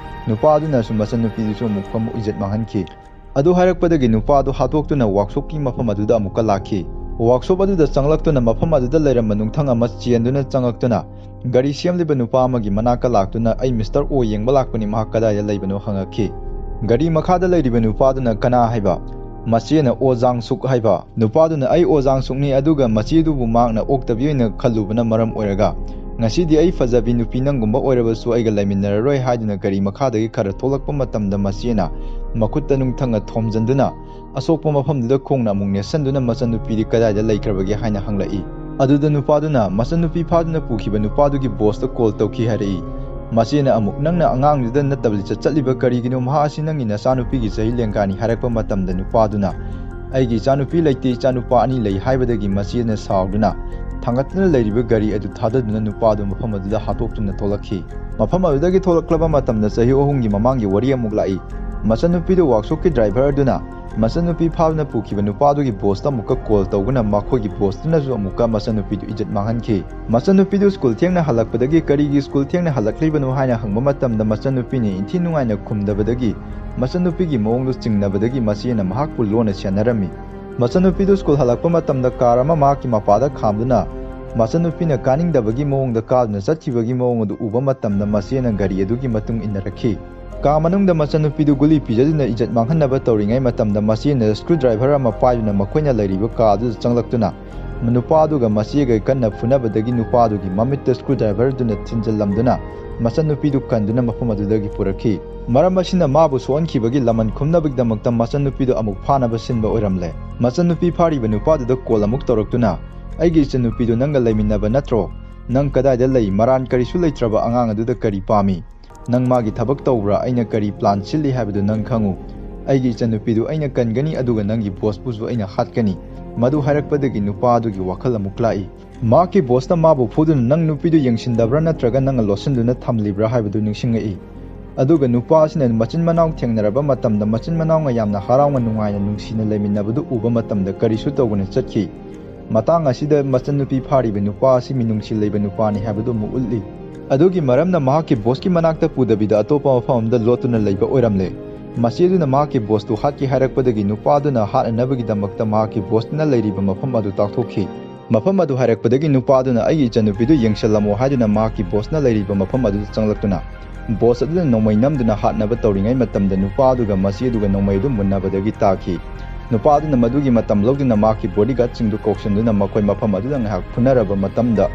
ꯅꯨꯄꯥ ꯑꯗꯨꯅꯁꯨ ꯃꯆꯟꯅꯨꯄꯤꯗꯨꯁꯨ ꯑꯃꯨꯛ ꯑꯃꯨꯛ ꯏꯖꯠ ꯃꯥꯡꯍꯟꯈꯤ꯫ ꯑꯗꯨ ꯍꯥꯏꯔꯛꯄꯗꯒꯤ ꯅꯨꯄꯥ ꯑꯗꯨ ꯍꯥꯠꯇꯣꯛꯇꯨꯅ ꯋꯥꯛꯁꯣꯞꯀꯤ ꯃꯐꯝ ꯑꯗꯨꯗ ꯑꯃꯨꯛꯀ ꯂꯥꯛꯈꯤ꯫ ꯋꯥꯛꯁꯣꯞ ꯑꯗꯨꯗ ꯆꯪꯂꯛꯇꯨꯅ ꯃꯐꯝ ꯑꯗꯨꯗ ꯂꯩꯔꯝꯕ ꯅꯨꯡꯊꯪ ꯑꯃ ꯆꯦꯟꯗꯨꯅ ꯆꯪꯂꯛꯇꯨꯅ ꯒꯥꯔꯤ ꯁꯦꯝꯂꯤꯕ ꯅꯨꯄꯥ ꯑꯃꯒꯤ ꯃꯅꯥꯛꯇ ꯂꯥꯛꯇꯨꯅ, "ꯑꯩ ꯃꯤꯁꯇꯔ ꯑꯣ ꯌꯦꯡꯕ ꯂꯥꯛꯄꯅꯤ, ꯃꯍꯥꯛ ꯀꯗꯥꯏꯗ ꯂꯩꯕꯅꯣ?" ꯍꯪꯉꯛꯈꯤ꯫ ꯒꯥꯔꯤ ꯃꯈꯥꯗ ꯂꯩꯔꯤꯕ ꯅꯨꯄꯥꯗꯨꯅ, "ꯀꯅꯥ ꯍꯥꯏꯕ?" ꯃꯆꯦꯅ, "ꯑꯣ ꯖꯥꯡ ꯁꯨꯛ" ꯍꯥꯏꯕ꯫ ꯅꯨꯄꯥꯗꯨꯅ, "ꯑꯩ ꯑꯣ ꯖꯥꯡ ꯁꯨꯛꯅꯤ, ꯑꯗꯨꯒ ꯃꯆꯦꯗꯨꯕꯨ ꯃꯍꯥꯛꯅ ꯑꯣꯛꯇꯕꯤ ꯑꯣꯏꯅ ꯈꯜꯂꯨꯕꯅ ꯃꯔꯝ ꯑꯣꯏꯔꯒ ꯉꯁꯤꯗꯤ ꯑꯩ ꯐꯖꯕꯤ ꯅꯨꯄꯤ ꯅꯪꯒꯨꯝꯕ ꯑꯣꯏꯔꯕꯁꯨ ꯑꯩꯒ ꯂꯩꯃꯤꯟꯅꯔꯔꯣꯏ" ꯍꯥꯏꯗꯨꯅ ꯒꯥꯔꯤ ꯃꯈꯥꯗꯒꯤ ꯈꯔ ꯊꯣꯛꯂꯛꯄ ꯃꯇꯝꯗ ꯃꯆꯦꯅ ꯃꯈꯨꯠꯇ ꯅꯨꯡꯊꯪꯅ ꯊꯣꯝꯖꯤꯟꯗꯨꯅ ꯑꯁꯣꯛꯄ ꯃꯐꯝꯗꯨꯗ ꯈꯣꯡꯅ ꯑꯃꯨꯛ ꯅꯦꯠꯁꯟꯗꯨꯅ ꯃꯆꯟꯅꯨꯄꯤꯗꯤ ꯀꯗꯥꯏꯗ ꯂꯩꯈ꯭ꯔꯕꯒꯦ ꯍꯥꯏꯅ ꯍꯪꯂꯛꯏ꯫ ꯑꯗꯨꯗ ꯅꯨꯄꯥꯗꯨꯅ ꯃꯆꯟꯅꯨꯄꯤ ꯐꯥꯗꯨꯅ ꯄꯨꯈꯤꯕ ꯅꯨꯄꯥꯗꯨꯒꯤ ꯕꯣꯁꯇ ꯀꯣꯜ ꯇꯧꯈꯤ ꯍꯥꯏꯔꯛꯏ꯫ ꯃꯆꯦꯅ ꯑꯃꯨꯛ, "ꯅꯪꯅ ꯑꯉꯥꯡꯗꯨꯗ ꯅꯠꯇꯕ ꯂꯤꯆꯠ ꯆꯠꯂꯤꯕ ꯀꯔꯤꯒꯤꯅꯣ? ꯃꯍꯥꯛ ꯑꯁꯤ ꯅꯪꯒꯤ ꯅꯆꯥꯅꯨꯄꯤꯒꯤ ꯆꯍꯤ ꯂꯦꯡꯒꯥꯅꯤ" ꯍꯥꯏꯔꯛꯄ ꯃꯇꯝꯗ ꯅꯨꯄꯥꯗꯨꯅ, "ꯑꯩꯒꯤ ꯏꯆꯥꯅꯨꯄꯤ ꯂꯩꯇꯦ, ꯏꯆꯥꯅꯨꯄꯥ ꯑꯅꯤ ꯂꯩ" ꯍꯥꯏꯕꯗꯒꯤ ꯃꯆꯦꯅ ꯁꯥꯎꯗꯨꯅ ꯊꯥꯡꯒꯠꯇꯨꯅ ꯂꯩꯔꯤꯕ ꯒꯥꯔꯤ ꯑꯗꯨ ꯊꯥꯗꯗꯨꯅ ꯅꯨꯄꯥꯗꯨ ꯃꯐꯝ ꯑꯗꯨꯗ ꯍꯥꯠꯇꯣꯛꯇꯨꯅ ꯊꯣꯛꯂꯛꯈꯤ꯫ ꯃꯐꯝ ꯑꯗꯨꯗꯒꯤ ꯊꯣꯛꯂꯛꯂꯕ ꯃꯇꯝꯗ ꯆꯍꯤ ꯑꯍꯨꯝꯒꯤ ꯃꯃꯥꯡꯒꯤ ꯋꯥꯔꯤ ꯑꯃꯨꯛ ꯂꯥꯛꯏ꯫ ꯃꯆꯟꯅꯨꯄꯤꯗꯨ ꯋꯥꯛꯁꯣꯞꯀꯤ ꯗ꯭ꯔꯥꯏꯚꯔ ꯑꯗꯨꯅ ꯃꯆꯟꯅꯨꯄꯤ ꯐꯥꯗꯨꯅ ꯄꯨꯈꯤꯕ ꯅꯨꯄꯥꯗꯨꯒꯤ ꯕꯣꯁꯇ ꯑꯃꯨꯛꯀ ꯀꯣꯜ ꯇꯧꯗꯨꯅ ꯃꯈꯣꯏꯒꯤ ꯕꯣꯁꯇꯨꯅꯁꯨ ꯑꯃꯨꯛꯀ ꯃꯆꯟꯅꯨꯄꯤꯗꯨ ꯏꯖꯠ ꯃꯥꯡꯍꯟꯈꯤ꯫ ꯃꯆꯟꯅꯨꯄꯤꯗꯨ ꯁ꯭ꯀꯨꯜ ꯊꯦꯡꯅ ꯍꯜꯂꯛꯄꯗꯒꯤ ꯀꯔꯤꯒꯤ ꯁ꯭ꯀꯨꯜ ꯊꯦꯡꯅ ꯍꯜꯂꯛꯂꯤꯕꯅꯣ ꯍꯥꯏꯅ ꯍꯪꯕ ꯃꯇꯝꯗ ꯃꯆꯟꯅꯨꯄꯤꯅ ꯏꯟꯊꯤ ꯅꯨꯡꯉꯥꯏꯅ ꯈꯨꯝꯗꯕꯗꯒꯤ ꯃꯆꯟꯅꯨꯄꯤꯒꯤ ꯃꯑꯣꯡꯗꯨ ꯆꯤꯡꯅꯕꯗꯒꯤ ꯃꯆꯦꯅ ꯃꯍꯥꯛꯄꯨ ꯂꯣꯟꯅ ꯁꯦꯟꯅꯔꯝꯃꯤ꯫ ꯃꯆꯟꯅꯨꯄꯤꯗꯨ ꯁ꯭ꯀꯨꯜ ꯍꯜꯂꯛꯄ ꯃꯇꯝꯗ ꯀꯥꯔ ꯑꯃ ꯃꯍꯥꯛꯀꯤ ꯃꯄꯥꯗ ꯈꯥꯝꯗꯨꯅ ꯃꯆꯟꯅꯨꯄꯤꯅ ꯀꯥꯅꯤꯡꯗꯕꯒꯤ ꯃꯑꯣꯡꯗ ꯀꯥꯗꯨꯅ ꯆꯠꯈꯤꯕꯒꯤ ꯃꯑꯣꯡ ꯑꯗꯨ ꯎꯕ ꯃꯇꯝꯗ ꯃꯆꯦꯅ ꯒꯥꯔꯤ ꯑꯗꯨꯒꯤ ꯃꯇꯨꯡ ꯏꯟꯅꯔꯛꯈꯤ꯫ ꯀꯥ ꯃꯅꯨꯡꯗ ꯃꯆꯟꯅꯨꯄꯤꯗꯨ ꯒꯨꯂꯤ ꯄꯤꯖꯗꯨꯅ ꯏꯖꯠ ꯃꯥꯡꯍꯟꯅꯕ ꯇꯧꯔꯤꯉꯩ ꯃꯇꯝꯗ ꯃꯆꯦꯅ ꯁ꯭ꯀ꯭ꯔꯨ ꯗ꯭ꯔꯥꯏꯚꯔ ꯑꯃ ꯄꯥꯏꯗꯨꯅ ꯃꯈꯣꯏꯅ ꯂꯩꯔꯤꯕ ꯀꯥ ꯑꯗꯨꯗ ꯆꯪꯂꯛꯇꯨꯅ ꯅꯨꯄꯥ ꯑꯗꯨꯒ ꯃꯆꯦꯒ ꯀꯟꯅ ꯐꯨꯅꯕꯗꯒꯤ ꯅꯨꯄꯥ ꯑꯗꯨꯒꯤ ꯃꯃꯤꯠꯇ ꯁ꯭ꯀ꯭ꯔꯨ ꯗ꯭ꯔꯥꯏꯚꯔ ꯑꯗꯨꯅ ꯊꯤꯟꯖꯤꯜꯂꯝꯗꯨꯅ ꯃꯆꯟꯅꯨꯄꯤꯗꯨ ꯀꯟꯗꯨꯅ ꯃꯐꯝ ꯑꯗꯨꯗꯒꯤ ꯄꯨꯔꯛꯈꯤ꯫ ꯃꯔꯝ ꯑꯁꯤꯅ ꯃꯥꯕꯨ ꯁꯣꯛꯍꯟꯈꯤꯕꯒꯤ ꯂꯃꯟ ꯈꯨꯝꯅꯕꯒꯤꯗꯃꯛꯇ ꯃꯆꯟꯅꯨꯄꯤꯗꯨ ꯑꯃꯨꯛ ꯐꯥꯅꯕ ꯁꯤꯟꯕ ꯑꯣꯏꯔꯝꯂꯦ꯫ ꯃꯆꯟꯅꯨꯄꯤ ꯐꯥꯔꯤꯕ ꯅꯨꯄꯥꯗꯨꯗ ꯀꯣꯜ ꯑꯃꯨꯛ ꯇꯧꯔꯛꯇꯨꯅ, "ꯑꯩꯒꯤ ꯏꯆꯟꯅꯨꯄꯤꯗꯨ ꯅꯪꯒ ꯂꯩꯃꯤꯟꯅꯕ ꯅꯠꯇ꯭ꯔꯣ? ꯅꯪ ꯀꯗꯥꯏꯗ ꯂꯩ? ꯃꯔꯥꯟ ꯀꯔꯤꯁꯨ ꯂꯩꯇ꯭ꯔꯕ ꯑꯉꯥꯡ ꯑꯗꯨꯗ ꯀꯔꯤ ꯄꯥꯝꯃꯤ? ꯅꯪ ꯃꯥꯒꯤ ꯊꯕꯛ ꯇꯧꯕ꯭ꯔꯥ? ꯑꯩꯅ ꯀꯔꯤ ꯄ꯭ꯂꯥꯟ ꯁꯤꯜꯂꯤ ꯍꯥꯏꯕꯗꯨ ꯅꯪ ꯈꯪꯉꯨ꯫ ꯑꯩꯒꯤ ꯏꯆꯟꯅꯨꯄꯤꯗꯨ ꯑꯩꯅ ꯀꯟꯒꯅꯤ, ꯑꯗꯨꯒ ꯅꯪꯒꯤ ꯕꯣꯁꯄꯨꯁꯨ ꯑꯩꯅ ꯍꯥꯠꯀꯅꯤ꯫" ꯃꯗꯨ ꯍꯥꯏꯔꯛꯄꯗꯒꯤ ꯅꯨꯄꯥ ꯑꯗꯨꯒꯤ ꯋꯥꯈꯜ ꯑꯃꯨꯛ ꯂꯥꯛꯏ꯫ ꯃꯍꯥꯛꯀꯤ ꯕꯣꯁꯅ ꯃꯥꯕꯨ ꯐꯨꯗꯨꯅ ꯅꯪ ꯅꯨꯄꯤꯗꯨ ꯌꯦꯡꯁꯤꯟꯗꯕ꯭ꯔꯥ ꯅꯠꯇ꯭ꯔꯒ ꯅꯪꯅ ꯂꯣꯠꯁꯤꯟꯗꯨꯅ ꯊꯝꯂꯤꯕ꯭ꯔꯥ ꯍꯥꯏꯕꯗꯨ ꯅꯤꯡꯁꯤꯡꯉꯛꯏ꯫ ꯑꯗꯨꯒ ꯅꯨꯄꯥ ꯑꯁꯤꯅ ꯃꯆꯤꯟ ꯃꯅꯥꯎ ꯊꯦꯡꯅꯔꯕ ꯃꯇꯝꯗ ꯃꯆꯤꯟ ꯃꯅꯥꯎꯅ ꯌꯥꯝꯅ ꯍꯔꯥꯎꯅ ꯅꯨꯡꯉꯥꯏꯅ ꯅꯨꯡꯁꯤꯅ ꯂꯩꯃꯤꯟꯅꯕꯗꯨ ꯎꯕ ꯃꯇꯝꯗ ꯀꯔꯤꯁꯨ ꯇꯧꯗꯅ ꯆꯠꯈꯤ꯫ ꯃꯇꯥꯡ ꯑꯁꯤꯗ ꯃꯆꯟꯅꯨꯄꯤ ꯐꯥꯔꯤꯕ ꯅꯨꯄꯥ ꯑꯁꯤ ꯃꯤꯅꯨꯡꯁꯤ ꯂꯩꯕ ꯅꯨꯄꯥꯅꯤ ꯍꯥꯏꯕꯗꯨ ꯑꯃꯨꯛ ꯎꯠꯂꯤ꯫ ꯑꯗꯨꯒꯤ ꯃꯔꯝꯅ ꯃꯍꯥꯛꯀꯤ ꯕꯣꯁꯀꯤ ꯃꯅꯥꯛꯇ ꯄꯨꯗꯕꯤꯗ ꯑꯇꯣꯞꯄ ꯃꯐꯝ ꯑꯃꯗ ꯂꯣꯠꯇꯨꯅ ꯂꯩꯕ ꯑꯣꯏꯔꯝꯂꯦ꯫ ꯃꯆꯦꯗꯨꯅ ꯃꯍꯥꯛꯀꯤ ꯕꯣꯁꯇꯨ ꯍꯥꯠꯀꯦ ꯍꯥꯏꯔꯛꯄꯗꯒꯤ ꯅꯨꯄꯥꯗꯨꯅ ꯍꯥꯠꯅꯅꯕꯒꯤꯗꯃꯛꯇ ꯃꯍꯥꯛꯀꯤ ꯕꯣꯁꯇꯨꯅ ꯂꯩꯔꯤꯕ ꯃꯐꯝ ꯑꯗꯨ ꯇꯥꯛꯊꯣꯛꯈꯤ꯫ ꯃꯐꯝ ꯑꯗꯨ ꯍꯥꯏꯔꯛꯄꯗꯒꯤ ꯅꯨꯄꯥꯗꯨꯅ ꯑꯩꯒꯤ ꯏꯆꯟꯅꯨꯄꯤꯗꯨ ꯌꯦꯡꯁꯤꯜꯂꯝꯃꯣ ꯍꯥꯏꯗꯨꯅ ꯃꯍꯥꯛꯀꯤ ꯕꯣꯁꯅ ꯂꯩꯔꯤꯕ ꯃꯐꯝ ꯑꯗꯨꯗ ꯆꯪꯂꯛꯇꯨꯅ ꯕꯣꯁ ꯑꯗꯨꯅ ꯅꯣꯡꯃꯩ ꯅꯝꯗꯨꯅ ꯍꯥꯠꯅꯕ ꯇꯧꯔꯤꯉꯩ ꯃꯇꯝꯗ ꯅꯨꯄꯥ ꯑꯗꯨꯒ ꯃꯆꯦ ꯑꯗꯨꯒ ꯅꯣꯡꯃꯩ ꯑꯗꯨ ꯃꯨꯟꯅꯕꯗꯒꯤ ꯇꯥꯈꯤ꯫ ꯅꯨꯄꯥ ꯑꯗꯨꯅ ꯃꯗꯨꯒꯤ ꯃꯇꯝ ꯂꯧꯗꯨꯅ ꯃꯍꯥꯛꯀꯤ ꯕꯣꯗꯤꯒꯥꯔꯗꯁꯤꯡꯗꯨ ꯀꯧꯁꯤꯟꯗꯨꯅ ꯃꯈꯣꯏ ꯃꯐꯝ ꯑꯗꯨꯗ ꯉꯥꯏꯍꯥꯛ ꯐꯨꯅꯔꯕ ꯃꯇꯝꯗ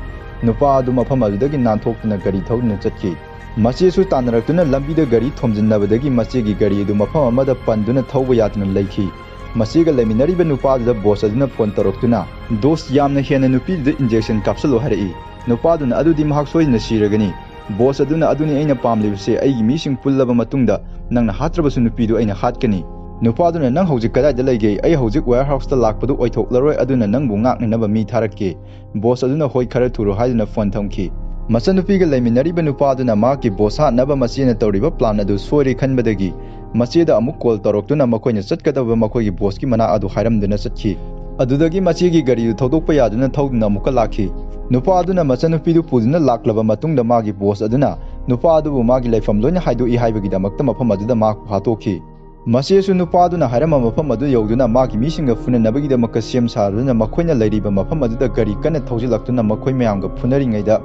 ꯅꯨꯄꯥ ꯑꯗꯨ ꯃꯐꯝ ꯑꯗꯨꯗꯒꯤ ꯅꯥꯟꯊꯣꯛꯇꯨꯅ ꯒꯥꯔꯤ ꯊꯧꯗꯨꯅ ꯆꯠꯈꯤ꯫ ꯃꯆꯦꯁꯨ ꯇꯥꯟꯅꯔꯛꯇꯨꯅ ꯂꯝꯕꯤꯗ ꯒꯥꯔꯤ ꯊꯣꯝꯖꯤꯟꯅꯕꯗꯒꯤ ꯃꯆꯦꯒꯤ ꯒꯥꯔꯤ ꯑꯗꯨ ꯃꯐꯝ ꯑꯃꯗ ꯄꯟꯗꯨꯅ ꯊꯧꯕ ꯌꯥꯗꯅ ꯂꯩꯈꯤ꯫ ꯃꯆꯦꯒ ꯂꯩꯃꯤꯟꯅꯔꯤꯕ ꯅꯨꯄꯥꯗꯨꯗ ꯕꯣꯁ ꯑꯗꯨꯅ ꯐꯣꯟ ꯇꯧꯔꯛꯇꯨꯅ, "ꯗꯣꯁ, ꯌꯥꯝꯅ ꯍꯦꯟꯅ ꯅꯨꯄꯤꯗꯨꯗ ꯏꯟꯖꯦꯛꯁꯟ ꯀꯥꯞꯁꯜꯂꯨ" ꯍꯥꯏꯔꯛꯏ꯫ ꯅꯨꯄꯥꯗꯨꯅ, "ꯑꯗꯨꯗꯤ ꯃꯍꯥꯛ ꯁꯣꯏꯗꯅ ꯁꯤꯔꯒꯅꯤ"꯫ ꯕꯣꯁ ꯑꯗꯨꯅ, "ꯑꯗꯨꯅꯤ ꯑꯩꯅ ꯄꯥꯝꯂꯤꯕꯁꯦ, ꯑꯩꯒꯤ ꯃꯤꯁꯤꯡ ꯄꯨꯜꯂꯕ ꯃꯇꯨꯡꯗ ꯅꯪꯅ ꯍꯥꯠꯇ꯭ꯔꯕꯁꯨ ꯅꯨꯄꯤꯗꯨ ꯑꯩꯅ ꯍꯥꯠꯀꯅꯤ"꯫ ꯅꯨꯄꯥꯗꯨꯅ, "ꯅꯪ ꯍꯧꯖꯤꯛ ꯀꯗꯥꯏꯗ ꯂꯩꯒꯦ? ꯑꯩ ꯍꯧꯖꯤꯛ ꯋꯦꯌꯔ ꯍꯥꯎꯁꯇ ꯂꯥꯛꯄꯗꯨ ꯑꯣꯏꯊꯣꯛꯂꯔꯣꯏ, ꯑꯗꯨꯅ ꯅꯪꯕꯨ ꯉꯥꯛꯅꯅꯕ ꯃꯤ ꯊꯥꯔꯛꯀꯦ"꯫ ꯕꯣꯁ ꯑꯗꯨꯅ, "ꯍꯣꯏ, ꯈꯔ ꯊꯨꯔꯣ" ꯍꯥꯏꯗꯨꯅ ꯐꯣꯟ ꯊꯝꯈꯤ꯫ ꯃꯆꯟꯅꯨꯄꯤꯒ ꯂꯩꯃꯤꯟꯅꯔꯤꯕ ꯅꯨꯄꯥ ꯑꯗꯨꯅ ꯃꯍꯥꯛꯀꯤ ꯕꯣꯁ ꯍꯥꯠꯅꯕ ꯃꯆꯦꯅ ꯇꯧꯔꯤꯕ ꯄ꯭ꯂꯥꯟ ꯑꯗꯨ ꯁꯣꯏꯔꯦ ꯈꯟꯕꯗꯒꯤ ꯃꯆꯦꯗ ꯑꯃꯨꯛ ꯀꯣꯜ ꯇꯧꯔꯛꯇꯨꯅ ꯃꯈꯣꯏꯅ ꯆꯠꯀꯗꯕ ꯃꯈꯣꯏꯒꯤ ꯕꯣꯁꯀꯤ ꯃꯅꯥꯛ ꯑꯗꯨ ꯍꯥꯏꯔꯝꯗꯨꯅ ꯆꯠꯈꯤ꯫ ꯑꯗꯨꯗꯒꯤ ꯃꯆꯦꯒꯤ ꯒꯥꯔꯤꯗꯨ ꯊꯧꯗꯣꯛꯄ ꯌꯥꯗꯨꯅ ꯊꯧꯗꯨꯅ ꯑꯃꯨꯛꯀ ꯂꯥꯛꯈꯤ꯫ ꯅꯨꯄꯥ ꯑꯗꯨꯅ ꯃꯆꯟꯅꯨꯄꯤꯗꯨ ꯄꯨꯗꯨꯅ ꯂꯥꯛꯂꯕ ꯃꯇꯨꯡꯗ ꯃꯥꯒꯤ ꯕꯣꯁ ꯑꯗꯨꯅ ꯅꯨꯄꯥ ꯑꯗꯨꯕꯨ ꯃꯥꯒꯤ ꯂꯩꯐꯝ ꯂꯣꯏꯅ ꯍꯥꯏꯗꯣꯛꯏ ꯍꯥꯏꯕꯒꯤꯗꯃꯛꯇ ꯃꯐꯝ ꯑꯗꯨꯗ ꯃꯍꯥꯛꯄꯨ ꯍꯥꯠꯇꯣꯛꯈꯤ꯫ ꯃꯆꯦꯁꯨ ꯅꯨꯄꯥꯗꯨꯅ ꯍꯥꯏꯔꯝꯕ ꯃꯐꯝ ꯑꯗꯨ ꯌꯧꯗꯨꯅ ꯃꯥꯒꯤ ꯃꯤꯁꯤꯡꯒ ꯐꯨꯅꯅꯕꯒꯤꯗꯃꯛꯇ ꯁꯦꯝ ꯁꯥꯗꯨꯅ ꯃꯈꯣꯏꯅ ꯂꯩꯔꯤꯕ ꯃꯐꯝ ꯑꯗꯨꯗ ꯒꯥꯔꯤ ꯀꯟꯅ ꯊꯧꯖꯤꯜꯂꯛꯇꯨꯅ ꯃꯈꯣꯏ ꯃꯌꯥꯝꯒ ꯐꯨꯅꯔꯤꯉꯩꯗ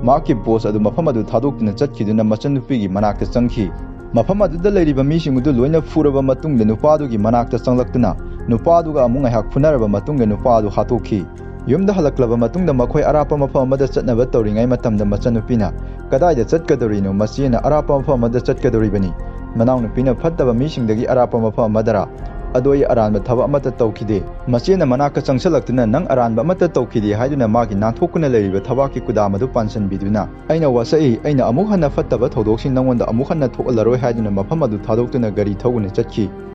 ꯃꯍꯥꯛꯀꯤ ꯕꯣꯁ ꯑꯗꯨ ꯃꯐꯝ ꯑꯗꯨ ꯊꯥꯗꯣꯛꯇꯨꯅ ꯆꯠꯈꯤꯗꯨꯅ ꯃꯆꯟꯅꯨꯄꯤꯒꯤ ꯃꯅꯥꯛꯇ ꯆꯪꯈꯤ꯫ ꯃꯐꯝ ꯑꯗꯨꯗ ꯂꯩꯔꯤꯕ ꯃꯤꯁꯤꯡ ꯑꯗꯨ ꯂꯣꯏꯅ ꯐꯨꯔꯕ ꯃꯇꯨꯡꯗ ꯅꯨꯄꯥꯗꯨꯒꯤ ꯃꯅꯥꯛꯇ ꯆꯪꯂꯛꯇꯨꯅ ꯅꯨꯄꯥꯗꯨꯒ ꯑꯃꯨꯛ ꯉꯥꯏꯍꯥꯛ ꯐꯨꯅꯔꯕ ꯃꯇꯨꯡꯗ ꯅꯨꯄꯥ ꯑꯗꯨ ꯍꯥꯠꯇꯣꯛꯈꯤ꯫ ꯌꯨꯝꯗ ꯍꯜꯂꯛꯂꯕ ꯃꯇꯨꯡꯗ ꯃꯈꯣꯏ ꯑꯔꯥꯞꯄ ꯃꯐꯝ ꯑꯃꯗ ꯆꯠꯅꯕ ꯇꯧꯔꯤꯉꯩ ꯃꯇꯝꯗ ꯃꯆꯟꯅꯨꯄꯤꯅ "ꯀꯗꯥꯏꯗ ꯆꯠꯀꯗꯧꯔꯤꯅꯣ?" ꯃꯆꯦꯅ "ꯑꯔꯥꯞꯄ ꯃꯐꯝ ꯑꯃꯗ ꯆꯠꯀꯗꯧꯔꯤꯕꯅꯤ꯫ ꯃꯅꯥꯎꯅꯨꯄꯤꯅ ꯐꯠꯇꯕ ꯃꯤꯁꯤꯡꯗꯒꯤ ꯑꯔꯥꯞꯄ ꯃꯐꯝ ꯑꯃꯗꯔ? ꯑꯗꯣ ꯑꯩ ꯑꯔꯥꯟꯕ ꯊꯕꯛ ꯑꯃꯠꯇ ꯇꯧꯈꯤꯗꯦ꯫" ꯃꯆꯦꯅ ꯃꯅꯥꯛꯇ ꯆꯪꯁꯤꯜꯂꯛꯇꯨꯅ "ꯅꯪ ꯑꯔꯥꯟꯕ ꯑꯃꯠꯇ ꯇꯧꯈꯤꯗꯦ" ꯍꯥꯏꯗꯨꯅ ꯃꯥꯒꯤ ꯅꯥꯟꯊꯣꯛꯇꯨꯅ ꯂꯩꯔꯤꯕ ꯊꯕꯥꯛꯀꯤ ꯀꯨꯗꯥꯝ ꯑꯗꯨ ꯄꯥꯟꯁꯤꯟꯕꯤꯗꯨꯅ "ꯑꯩꯅ ꯋꯥꯁꯛꯏ, ꯑꯩꯅ ꯑꯃꯨꯛ ꯍꯟꯅ ꯐꯠꯇꯕ ꯊꯧꯗꯣꯛꯁꯤꯡ ꯅꯪꯉꯣꯟꯗ ꯑꯃꯨꯛ ꯍꯟꯅ ꯊꯣꯛꯍꯜꯂꯔꯣꯏ" ꯍꯥꯏꯗꯨꯅ ꯃꯐꯝ ꯑꯗꯨ ꯊꯥꯗꯣꯛꯇꯨꯅ ꯒꯥꯔꯤ ꯊꯧꯗꯨꯅ ꯆꯠꯈꯤ꯫